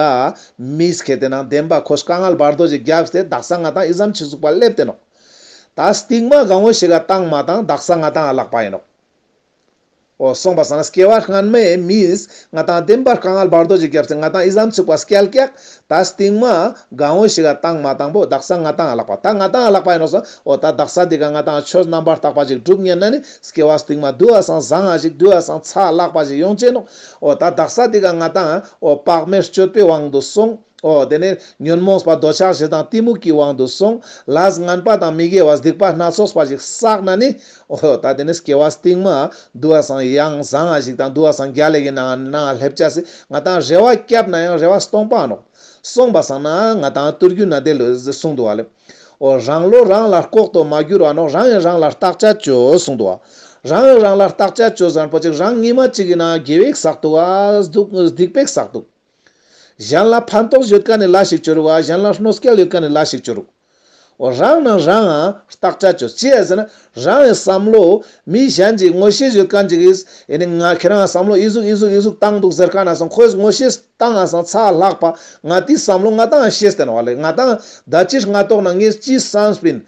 མིས་ཁྱེད་དེ་ན་བདེན་པ་ཁོ་དཀའ་ངལ་བར་དོ་ཞིག་རྒྱབ་སྟེ་དག་ས་ང་དང་ཨི་ཙམ་ཅིག་ཟུག་པ་སླེབས་ཏེ་ནོག་ད་སྟིང་མ་གང་བོ་ཞིག་ག་བཏང་མ་བཏང་དག་ས་ང་དང་ལག་པ་ཡིན་ནོག་འོ་སོང་པ་སང་ན་སྐྱེ་བ་སྔན་མའི་མིས་ང་དང་བདེན་པར་དཀའ་ངལ་བར་དོ་ཞིག་རྒྱབ་སྟེ་ང་དང་ཨི་ཙམ་ཚུགས་པ་སྐྱལ་ཀྱག་ད་སྟིང་མ་གང་བོ་ཞིག་ག་བཏང་མ་བཏང་པོ་དག་ས་ང་དང་ལག་པ། ད་ང་དང་ལག་པ་ཡིན་ནོག་སོང་། འོ་ད་དག་ས་དེ་ག་ང་དང་ཆོས་རྣམ་པར་དག་པ་ཞིག་སྒྲུབ་ཉན་ན་ནི་སྐྱེ་བ་སྟིང་མ་དུ་བ་སང་བཟང་ང་ཞིག་དུ་བ་སང་ཚ་ལག་པ་ཞིག་ཡོང་ཅེས་ནོག་འོ་ད་དག་ས་དེ་ག་ང་དང་འོ་དཔག་མེད་སྤྱོད་པའི་དབང་དུ་སོང་། འོ་དེ་ནས་ཉོན་མོངས་པ་འདོད་ཆགས་ཞེ་སྡང་གཏི་མུག་གི་དབང་དུ་སོང་། ལས་ངན་པ་དང་མི་དགེ་བ་སྡིག་པ་སྣ་ཚོགས་པ་ཞིག་བསགས་ན་ནི། འོ་ད་དེ་ནས་སྐྱེ་བ་སྟིང་མ་དུ་བ་སང་ཡང་བཟང་ང་ཞིག་དང་དུ་བ་སང་རྒྱལ་ལེ་གི་ནང་ནང་སླེབས་ཅེས་སི་ང་དང་རེ་བ་བསྐྱབ་ན་ཡང་རེ་བ་སྟོང་པ་ནོག་སོང་པ་སང་ན་ང་དང་ཏུར་རྒྱུད་ན་དེ་ལོས་གསུངས་འདུག་བ་ལེ། འོ་རང་བློ་རང་ལ་ལྐོག་ཏུ་མ་གྱུར་བ་ནོག་རང་ཡང་རང་ལ་བརྟག་དཔྱད་ཅོས་གསུངས་འདུག་བ། རང་ཡང་རང་ལ་བརྟག་དཔྱད་ཅོས་ཟེར་པོ་ཅིག་རང་ཉི་མ་གཅིག་གི་ནང་དགེ་བ་བསགས་འདུག་ག་སྡིག་པ་བསགས་འདུག་གཞན་ལ་ཕན་ཐོགས་ཡོད་མཁན་ནི་ལས་ཤིག་ཅོ་རུག་ག་གཞན་ལ་གནོད་སྐྱེལ་ཡོད་མཁན་ནི་ལས་ཤིག་ཅོ་རུག་འོ་རང་ནང་རང་ང་བརྟག་དཔྱད་ཅོས། ཅི་ཡ་ཟེར་ན་རང་ཡི་བསམ་བློ་མི་གཞན་གྱི་ངོ་ཤེས་ཡོད་མཁན་ཅིག་གིས་ཨེ་ནི་ང་ཁྱེད་རང་བསམ་བློ་ཨི་ཟུག་ཨི་ཟུག་ཨི་ཟུག་བཏང་འདུག་ཟེར་མཁན་ན་སོང་ཁོས་ངོ་ཤེས་བཏང་ང་སང་ཚ་ལྷག་པ་ང་དེའི་བསམ་བློ་ང་དང་ཤེས་ཏེ་ནོག་བ་ལེ། ང་དང་ད་ཅི་སྔ་ཐོག་ན་ངས་ཅི་བསམ་སྤིན།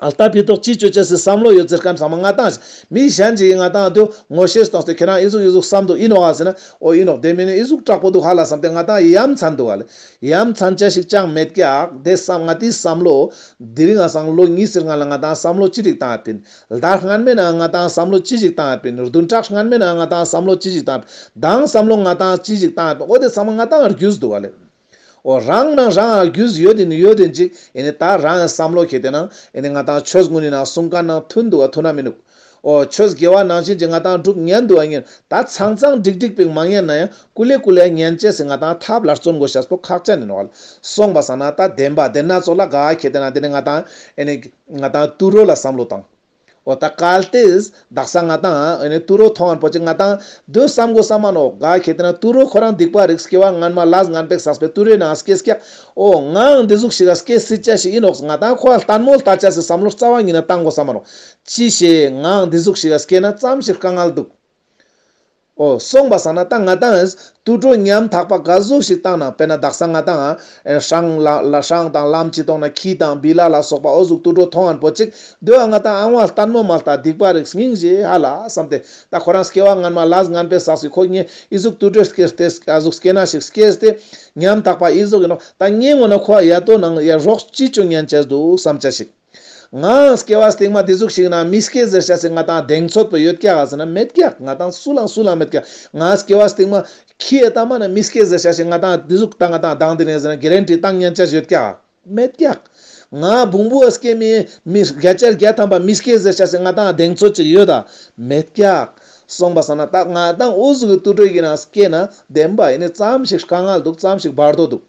ཨ་ལྟ་ཕི་ཐོག་ཅི་ཅོ་ཅེས་སི་བསམ་བློ་ཡོད་ཟེར་མཁན་ཚང་མ་ང་དང་མི་གཞན་གྱིས་ང་དང་དུ་ངོ་ཤེས་གཏོང་སྟེ་ཁྱེད་རང་ཨི་ཟུག་ཨི་ཟུག་བསམ་འདུག་ཨིན་ནོག་ཨ་ཟེར་ན་འོ་ཨིན་ནོག་དེ་མིན་ནི་ཨི་ཟུག་དྲག་པོ་འདུག་ཧ་ལ་བསམ་སྟེ་ང་དང་ཡ་མཚན་འདུག་བ་ལེ། ཡ་མཚན་ཅེས་ཤིག་ཅང་མེད་ཀྱག་དེ་བསམ་ང་དེའི་བསམ་བློ་དེ་རིང་ང་སང་ལོ་གཉིས་ཟེར་ང་ལ་ང་དང་བསམ་བློ་ཅི་རིགས་བཏང་ཡོད་པིན། ཟླ་སྔན་མའི་ནང་ང་དང་བསམ་བློ་ཅི་ཞིག་བཏང་ཡོད་པིན། བདུན་ཕྲག་སྔན་མའི་ནང་ང་དང་བསམ་བློ་ཅི་ཞིག་བཏང་ཡོད་པིན། དང་བསམ་བློ་ང་དང་ཅི་ཞིག་བཏང་ཡོད་པིན། འོ་དེ་ཚང་མ་ང་དང་རྒྱུས་འདུག་བ་ལེ། འོ་རང་ནང་རང་རྒྱུས་ཡོད་དེ་ནི་ཡོད་དེ་ཅིག་ཨེ་ནི་ད་རང་ཡང་བསམ་བློ་ཁྱེར་ཏེ་ན་ཨེ་ནི་ང་དང་ཆོས་ངུ་ནི་ནང་གསུང་མཁན་ནང་མཐུན་འདུག་བ་མཐུན་ན་མི་ནུག་འོ་ཆོས་དགེ་བ་ནང་བཞིན་གྱི་ང་དང་སྒྲུབ་ཉན་འདུག་བ་ཉན་ད་ཚང་ཚང་འགྲིག་འགྲིག་པིག་མ་ཉན་ན་ཡང་ཀུ་ལེ་ཀུ་ལེ་ཉན་ཅེས་སི་ང་དང་ཐབས་ལ་བརྩོན་དགོས་ཤེས་པོ་ཁག་ཅན་ཨིན་ནོག་བ་ལེ། སོང་པ་སང་ན་ད་བདེན་པ་དེ་ན་ཚོགས་ལ་ག་ཁྱེར་ཏེ་ན་དེ་ནི་ང་དང་ཨེ་ནི་ང་དང་དུད་འགྲོ་ལ་བསམ་བློ་བཏང་། འོ་ད་གལ་ཏེ་དག་ས་ང་དང་ཨེ་ནི་དུད་འགྲོ་མཐོང་བ་པོ་ཅིག་ང་དང་དོ་བསམ་དགོས་བསམ་མ་ནོག་ག་ཁྱེར་ཏེ་ན་དུད་འགྲོ་ཁོ་རང་སྡིག་པ་རིགས་སྐྱེ་བ་སྔན་མ་ལས་ངན་པའི་བསགས་པའི་དུད་འགྲོའི་ནང་སྐྱེས་ཀྱག་འོ་ང་འདི་ཟུག་ཞིག་ག་སྐྱེ་སྲིད་ཅེས་ཤིག་ཨིན་ནོག་ང་དང་ཁོ་ལ་ལྟད་མོ་ལྟ་ཅེས་སི་བསམ་བློ་རྩ་བ་ཉིད་ན་བཏང་དགོས་བསམ་མ་ནོག་ཅི་ཞེ་ང་འདི་ཟུག་ཞིག་ག་སྐྱེ་ན་ཙམ་ཞིག་དཀའ་ངལ་འདུག་འོ་སོང་པ་སང་ན་ད་ང་དང་དུད་འགྲོ་ཉམ་ཐག་པ་ག་ཟུག་ཞིག་བཏང་ན་དཔེར་ན་དག་ས་ང་དང་ཨེ་སྲང་ལ་ལ་སྲང་དང་ལམ་ཅི་གཏོང་ན་ཁྱི་དང་བི་ལ་ལ་སོགས་པ་འོ་ཟུག་དུད་འགྲོ་མཐོང་བ་པོ་ཅིག་དོ་ང་དང་ཨང་བ་ལྟད་མོ་མ་ལྟ་སྡིག་པ་རིགས་སྙིང་རྗེ་ཧ་ལ་བསམ་སྟེ་ད་ཁོ་རང་སྐྱེ་བ་སྔན་མ་ལས་ངན་པའི་བསགས་སི་ཁོ་ངས་ཨི་ཟུག་དུད་འགྲོ་སྐྱེས་ཏེ་ཨ་ཟུག་སྐྱེ་ན་ཞིག་སྐྱེས་ཏེ་ཉམ་ཐག་པ་ཨི་ཟུག་ཨིན་ནོག་ད་ངས་ངོ་ན་ཁོ་ཡ་དོ་ནང་ཡ་རོགས་ཅི་ཅོ་ཉན་ཅེས་འདུག་བསམ་ཅེས་ཤིག་ང་སྐྱེ་བ་སྟིང་མ་དེ་ཟུག་ཞིག་ན་མི་སྐྱེ་ཟེར་ཤེས་སི་ང་དང་གདེང་ཚོད་པོ་ཡོད་ཀྱག་ག་ཟེར་ན་མེད་ཀྱག་ང་དང་སུ་ལའང་སུ་ལའང་མེད་ཀྱག་ང་སྐྱེ་བ་སྟིང་མ་ཁྱི་ཨེ་ལྟ་མ་ན་མི་སྐྱེ་ཟེར་ཤེས་སི་ང་དང་དེ་ཟུག་ད་ང་དང་དང་དེ་ནས་ཟེར་ན་གེ་རན་ཊི་བཏང་ཉན་ཅེས་ཡོད་ཀྱག་མེད་ཀྱག་ང་བོང་བུ་ཨ་སྐྱེ་མི་མི་བརྒྱ་ཆ་བརྒྱ་ཐམ་པ་མི་སྐྱེ་ཟེར་ཤེས་སི་ང་དང་གདེང་ཚོད་ཅིག་ཡོད་ད་མེད་ཀྱག་སོང་པ་སང་ན་ད་ང་དང་འོ་ཟུག་གི་དུད་འགྲོ་ཡིན་ན་སྐྱེ་ན་བདེན་པ་ཡིན་ནི་ཙམ་ཞིག་དཀའ་ངལ་འདུག་ཙམ་ཞིག་བར་དོ་འདུག་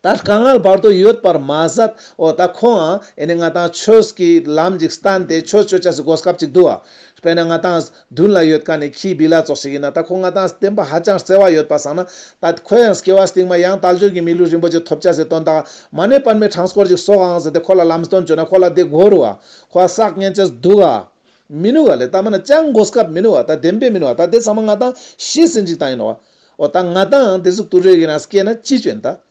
ད་དཀའ་ངལ་བར་དོ་ཡོད་པར་མ་ཟད་འོ་ད་ཁོང་ཨེ་ནི་ང་དང་ཆོས་ཀྱི་ལམ་ཅིག་བསྟན་ཏེ་ཆོས་ཅོ་ཅེས་སི་གོ་སྐབས་ཅིག་འདུག་བ། དཔེར་ན་ང་དང་མདུན་ལ་ཡོད་མཁན་ནི་ཁྱི་བི་ལ་ཙོགས་ཤིག་ཡིན་ན་ད་ཁོང་ང་དང་བསྟན་པ་ཧ་ཅང་བརྩེ་བ་ཡོད་པ་སང་ན་ད་ཁོ་ཡང་སྐྱེ་བ་སྟིང་མ་ཡང་དལ་འབྱོར་གྱི་མི་ལུས་རིན་པོ་ཆེ་ཐོབ་ཅེས་སི་དོན་དག་མ་ཎི་པདྨའི་གྲངས་སྐོར་ཅིག་གསོག་ཨང་ཟེར་ཏེ་ཁོ་ལ་ལམ་སྟོན་ཅོ་ན་ཁོ་ལ་དེ་དགོས་རུ་བ། ཁོ་བསགས་ཉན་ཅེས་འདུག་ག་མི་ནུག་ག་ལེ། ད་མ་ན་ཅང་གོ་སྐབས་མི་ནུག་བ། ད་བདེན་པའི་མི་ནུག་བ། ད་དེ་ཚང་མ་ང་དང་ཤེས་ཟིན་ཅིག་བཏང་ཡིན་ནོག་བ། འོ་ད་ང་དང་དེ་ཟུག་དུད་འགྲོ་ཡིན་ན་སྐྱེ་ན་ཅི་ཅོ་ཡིན་ད།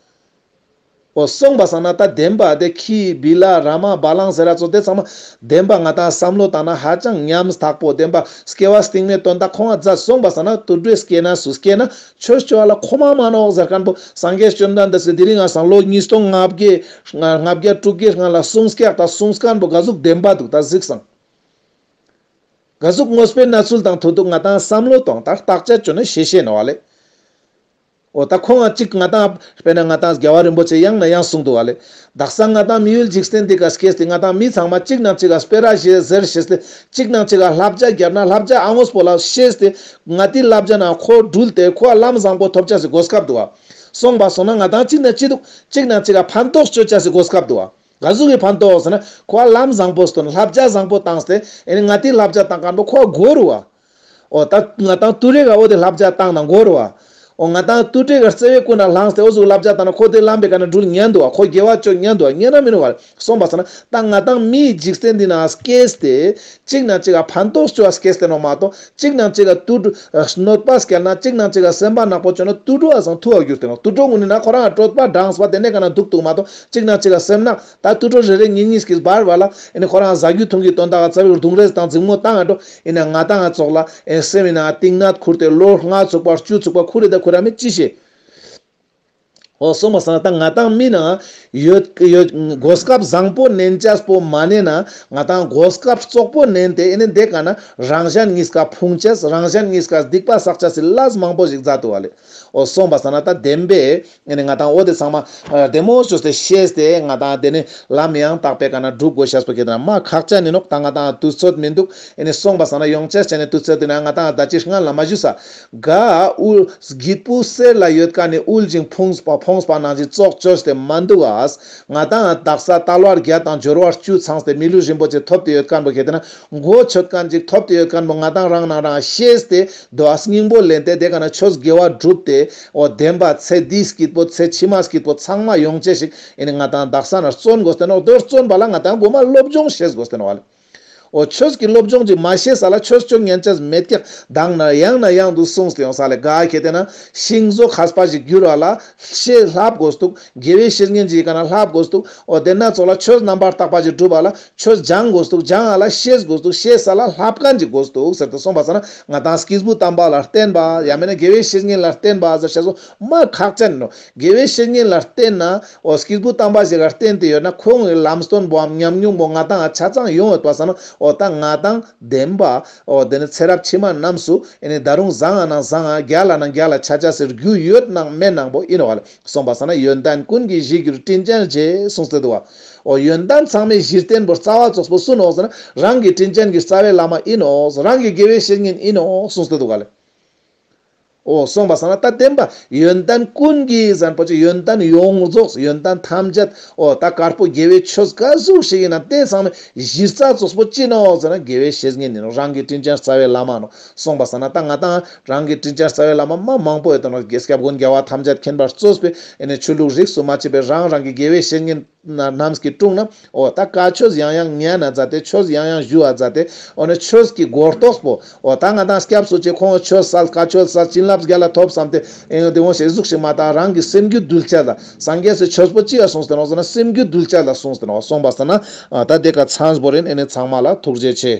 འོ་སོང་པ་སང་ན་ད་བདེན་པ་དེ་ཁྱི་བི་ལ་ར་མ་བ་ལང་ཟེར་ར་ཚོ་དེ་ཚང་མ་བདེན་པ་ང་དང་བསམ་བློ་བཏང་ན་ཧ་ཅང་ཉམ་ཐག་པོ་བདེན་པ་སྐྱེ་བ་སྟིང་མའི་དོན་དག་ཁོང་ང་མཛད། སོང་པ་སང་ན་དུད་འགྲོའི་སྐྱེ་ན་སུ་སྐྱེ་ན་ཆོས་ཅོ་བ་ལ་ཁོམ་མ་མ་ནོག་ཟེར་མཁན་པོ་སངས་རྒྱས་བཅོམ་ལྡན་འདས་སི་དེ་རིང་ང་སང་ལོ་ཉིས་སྟོང་ལྔ་བརྒྱ་ལྔ་བརྒྱ་དྲུག་བརྒྱའི་སྔ་ལ་གསུངས་ཀྱག་ད་གསུངས་མཁན་པོ་ག་ཟུག་བདེན་པ་འདུག་ད་གཟིགས་སང་། ག་ཟུག་དངོས་པོའི་གནས་ཚུལ་དང་མཐུན་འདུག་ང་དང་བསམ་བློ་གཏོང་ད་བརྟག་དཔྱད་ཅོ་ན་ཤེས་ཤེས་ནོག་བ་ལེ། འོ་ད་ཁོང་ང་གཅིག་ང་དང་དཔེར་ན་ང་དང་རྒྱལ་བ་རིན་པོ་ཆེ་ཡང་ན་ཡང་གསུངས་འདུག་བ་ལེ། དག་ས་ང་དང་མི་ཡུལ་འཇིག་རྟེན་འདི་ཀ་སྐྱེས་ཏེ་ང་དང་མི་ཚང་མ་གཅིག་ནང་གཅིག་ག་སྤེ་ར་ཞེས་ཟེར་ཤེས་ཏེ་གཅིག་ནང་གཅིག་ག་བསླབ་བྱ་རྒྱབ་ན་བསླབ་བྱ་ཨ་ངོས་པོ་ལ་ཤེས་ཏེ་ང་དེའི་བསླབ་བྱ་ན་ཁོ་འགྲུལ་ཏེ་ཁོ་ལམ་བཟང་པོ་ཐོབ་ཅེས་སི་གོ་སྐབས་འདུག་བ། སོང་པ་སོང་ན་ང་དང་གཅིག་ན་གཅིག་འདུག་གཅིག་ནང་གཅིག་ག་ཕན་ཐོགས་ཅོ་ཅེས་སི་གོ་སྐབས་འདུག་བ། ག་ཟུག་གི་ཕན་ཐོགས་ཟེར་ན་ཁོ་ལམ་བཟང་པོ་སྟོན་བསླབ་བྱ་བཟང་པོ་བཏང་སྟེ་ཨེ་ནི་ང་ཏི་བསླབ་བྱ་བཏང་མཁན་པོ་ཁོ་དགོས་རུ་བ། འོ་ད་ང་ཏང་དུད་འགྲོ་ག་འོ་དེ་བསླབ་བྱ་བཏང་ན་དགོས་རུ་བ། འོ་ང་ཏང་དུད་འགྲོ་ག་རྩེ་བའི་ཀུན་ན་ལངས་ཏེ་འོ་ཟུག་བསླབ་བྱ་བཏང་ན་ཁོ་དེ་ལམ་པའི་ཀ་ན་འགྲུལ་ཉན་འདུག་བ། ཁོ་དགེ་བ་ཅོ་ཉན་འདུག་བ། ཉན་ན་མི་ནུག་བ། སོང་པ་སང་ན་ད་ང་ཏང་མིའི་འཇིག་རྟེན་འདི་ན་སྐྱེས་ཏེ་གཅིག་ན་གཅིག་ག་ཕན་ཐོགས་ཅོ་བ་སྐྱེས་ཏེ་ནོག་མ་གཏོགས་གཅིག་ན་གཅིག་ག་དུད་འགྲོ་གནོད་པ་སྐྱེལ་ན་གཅིག་ན་གཅིག་ག་སེམས་པ་ནག་པོ་ཅོ་ན་དུད་འགྲོ་བ་སང་ཐུ་བ་གྱུར་ཏེ་ནོག་དུད་འགྲོ་ངུ་ནི་ན་ཁོ་རང་གྲོད་པ་འགྲངས་པ་དེ་ནས་ཀ་ན་འདུག་འདུག་མ་གཏོགས་གཅིག་ན་གཅིག་ག་སེམས་ནག་ད་དུད་འགྲོ་རེ་རེ་གཉིས་གཉིས་ཀྱི་བར་བ་ལ་ཨེ་ནི་ཁོ་རང་ཟ་རྒྱུ་འཐུང་རྒྱུ་དོན་དག་ག་རྩ་བའི་རྡུང་རེས་དང་འཛིང་མོ་བཏང་ང་འགྲོ། ཨེ་ནི་ང་ཏང་ང་ཙོགས་ལ་ཨེ་སེམས་ཨེ་ནི་གཏིང་ནག་ཁུར་ཏེ་ལོ་ལྔ་ཚུགས་པ་བཅུ་ཚུགས་པ་ཁུར་རེ་ད་ཁུར་ར་མི་ཅི་ཤེས། འོ་སོང་པ་སང་ན་ད་ང་ཏང་མི་ན་ཡོད་ཡོད་གོ་སྐབས་བཟང་པོ་ནན་ཅས་པོ་མ་ནན་ན་ང་ཏང་གོ་སྐབས་བཙོག་པོ་ནན་ཏེ་ཨེ་ནི་དེ་ཀ་ན་རང་གཞན་གཉིས་ཀ་ཕུང་ཅས་རང་གཞན་གཉིས་ཀ་སྡིག་པ་བསགས་ཅས་སི་ལས་མང་པོ་ཞིག་མཛད་དུ་བ་ལེ། འོ་སོང་པ་སང་ན་ད་བདེན་པས། ཨེ་ནི་ང་ཏང་འོ་དེ་ཚང་མ་ཨ་བདེ་མོ་བཅོས་ཏེ་ཤེས་ཏེ་ང་ཏང་དེ་ནི་ལམ་ཡང་དག་པའི་ཀ་ན་སྒྲུབ་དགོས་ཤེས་པོ་ཁེ་ཏེ་ན་མ་ཁག་ཅན་ཨིན་ནོག་ད་ང་ཏང་དུས་ཚོད་མི་འདུག་ཨེ་ནི་སོང་པ་སང་ན་ཡོང་ཅེས་ཅན་ནི་དུས་ཚོད་དེ་ན་ང་ཏང་ད་ཅི་སྔ་ལ་མ་ཞུས་ས་ག་དབུལ་སྐྱིད་པོ་གསེར་ལ་ཡོད་ཀ་ནི་དབུལ་ཞིང་ཕོངས་པ་ཕོངས་པ་ནང་བཞིན་བཙོག་བཅོས་ཏེ་མ་འདུག་ག་ང་ཏང་དག་ས་དལ་བ་བརྒྱད་དང་འབྱོར་བ་བཅུ་ཚང་སྟེ་མི་ལུས་རིན་པོ་ཆེ་ཐོབ་སྟེ་ཡོད་མཁན་པོ་ཁེ་ཏེ་ན་མགོ་ཆོད་མཁན་ཅིག་ཐོབ་སྟེ་ཡོད་མཁན་པོ་ང་ཏང་རང་ནང་རང་ཤེས་ཏེ་དོ་ཨ་སྙིང་པོ་ལེན་ཏེ་དེ་ཀ་ན་ཆོས་དགེ་བ་བསྒྲུབས་ཏེ། འོ་བདེན་པ་ཚེ་འདིའི་སྐྱིད་པོ་ཚེ་ཕྱི་མ་སྐྱིད་པོ་ཚང་མ་ཡོང་ཅེས་ཤིག་ཨེ་ནི་ང་ཏང་དག་ས་ན་བརྩོན་དགོས་ཏེ་ནོག་དོ་བརྩོན་པ་ལ་ང་ཏང་གོ་མ་སློབ་སྦྱོང་ཤེས་དགོས་ཏེ་ནོག་བ་ལེ། འོ་ཆོས་ཀྱི་སློབ་སྦྱོང་ཅིག་མ་ཤེས་ས་ལ་ཆོས་ཅོ་ཉན་ཅས་མེད་ཀྱག་དང་ན་ཡང་ན་ཡང་དུ་གསུངས་ཏེ་ཡོང་ས་ལེ། ག་ཁེ་ཏེ་ན་ཤིང་བཟོ་མཁས་པ་ཞིག་འགྱུར་བ་ལ་ཤེས་ལྷབ་དགོས་འདུག་དགེ་བའི་བཤེས་གཉེན་ཅིག་ག་ན་ལྷབ་དགོས་འདུག་འོ་དེ་ན་ཙོགས་ལ་ཆོས་རྣམ་པར་དག་པ་ཞིག་སྒྲུབ་པ་ལ་ཆོས་སྦྱང་དགོས་འདུག་སྦྱང་ང་ལ་ཤེས་དགོས་འདུག་ཤེས་ས་ལ་ལྷབ་མཁན་ཅིག་དགོས་འདུག་ཟེར་ཏེ་སོང་པ་སང་ན་ང་ཏང་སྐྱེས་བུ་དམ་པ་ལ་བརྟེན་པ་ཡང་མེད་ན་དགེ་བའི་བཤེས་གཉེན་ལ་བརྟེན་པ་ཟེར་ཤེས་སོ་མ་ཁག་ཅན་ནོ། དགེ་བའི་བཤེས་གཉེན་ལ་བརྟེན་ན་འོ་སྐྱེས་བུ་དམ་པ་ཞིག་ལ་བརྟེན་ཏེ་ཡོད་ན་ཁོང་གི་ལམ་སྟོན་པོའམ་ཉམས་མྱོང་པོ་ང་ཏང་ཆ་ཚང་ཡོང་ཡོད་པ་སང་ན་འོ་ད་ང་ཏང་བདེན་པ་འོ་དེ་ནི་ཚེ་རབས་ཕྱི་མ་རྣམས་སུ་ཨེ་ནི་ད་རུང་བཟང་ང་ན་བཟང་ང་རྒྱལ་ལ་ན་རྒྱལ་ལ་ཆ་ཆ་ཟེར་རྒྱུ་ཡོད་ནང་མེད་ནང་པོ་ཨིན་ནོག་བ་ལེ། སོང་པ་སང་ན་ཡོན་ཏན་ཀུན་གྱི་གཞིར་གྱུར་དྲིན་ཅན་རྗེ་གསུངས་ཏེ་འདུག་བ། འོ་ཡོན་ཏན་ཚང་མའི་གཞི་རྟེན་པོ་རྩ་བ་ཙོགས་པོ་སུ་ནོག་ཟེར་ན་རང་གི་དྲིན་ཅན་གྱི་རྩ་བའི་བླ་མ་ཨིན་ནོག་རང་གི་དགེ་བའི་བཤེས་གཉེན་ཨིན་ནོག་གསུངས་ཏེ་འདུག་བ་ལེ། འོ་སོང་པ་སང་ན་ད་བདེན་པ་ཡོན་ཏན་ཀུན་གྱི་ཟེར་པོ་ཅིག་ཡོན་ཏན་ཡོངས་རྫོགས་ཡོན་ཏན་ཐམས་ཅད་འོ་ད་དཀར་པོ་དགེ་བའི་ཆོས་ག་ཟུག་ཞིག་ཡིན་ན་དེ་ཚང་མའི་གཞི་རྩ་ཙོགས་པོ་ཅི་ནོག་ཟེར་ན་དགེ་བའི་བཤེས་གཉེན་ཡིན་ནོག་རང་གི་དྲིན་ཅན་རྩ་བའི་བླ་མ་ནོག་སོང་པ་སང་ན་ད་ང་ཏང་རང་གི་དྲིན་ཅན་རྩ་བའི་བླ་མ་མ་མང་པོ་ཡོད་དོ་ནོག་དགེ་སྐྱབས་མགོན་རྒྱལ་བ་ཐམས་ཅད་མཁྱེན་པས་གཙོས་པའི་ཨེ་ནི་ཆོས་ལུགས་རིས་སུ་མ་ཆད་པའི་རང་རང་གི་དགེ་བའི་བཤེས་གཉེན་ན་རྣམས་ཀྱི་དྲུང་ན་འོ་ད་བཀའ་ཆོས་ཡང་ཡང་ཉན་ན་མཛད་དེ་ཆོས་ཡང་ཡང་ཞུ་བ་མཛད་དེ་འོ་ནི་ཆོས་ཀྱི་གོ་རྟོགས་པོ་འོ་ད་ང་ཏང་སྐྱབས་སུ་མཆི་ཁོང་ཆོས་སལ་བཀའ་ཆོས་སལ་བྱིན་རླབས་རྒྱལ་ལ་ཐོབ་བསམ་སྟེ་ཨེ་དེ་འོ་ཞེས་གཟུགས་ཤིག་མ་ད་རང་གི་སེམས་རྒྱུད་འདུལ་ཅེས་ལ་སངས་རྒྱས་སི་ཆོས་པོ་ཅི་ཡ་གསུངས་ཏེ་ནོག་ཟེར་ན་སེམས་རྒྱུད་འདུལ་ཅེས་ལ་གསུངས་ཏེ་ནོག་སོང་པ་སང་ན་ད་དེ་ཀ་ཚང་བོ་རིན་ཨེ་ནི་ཚང་མ་ལ་ཐུགས་རྗེ་ཆེ།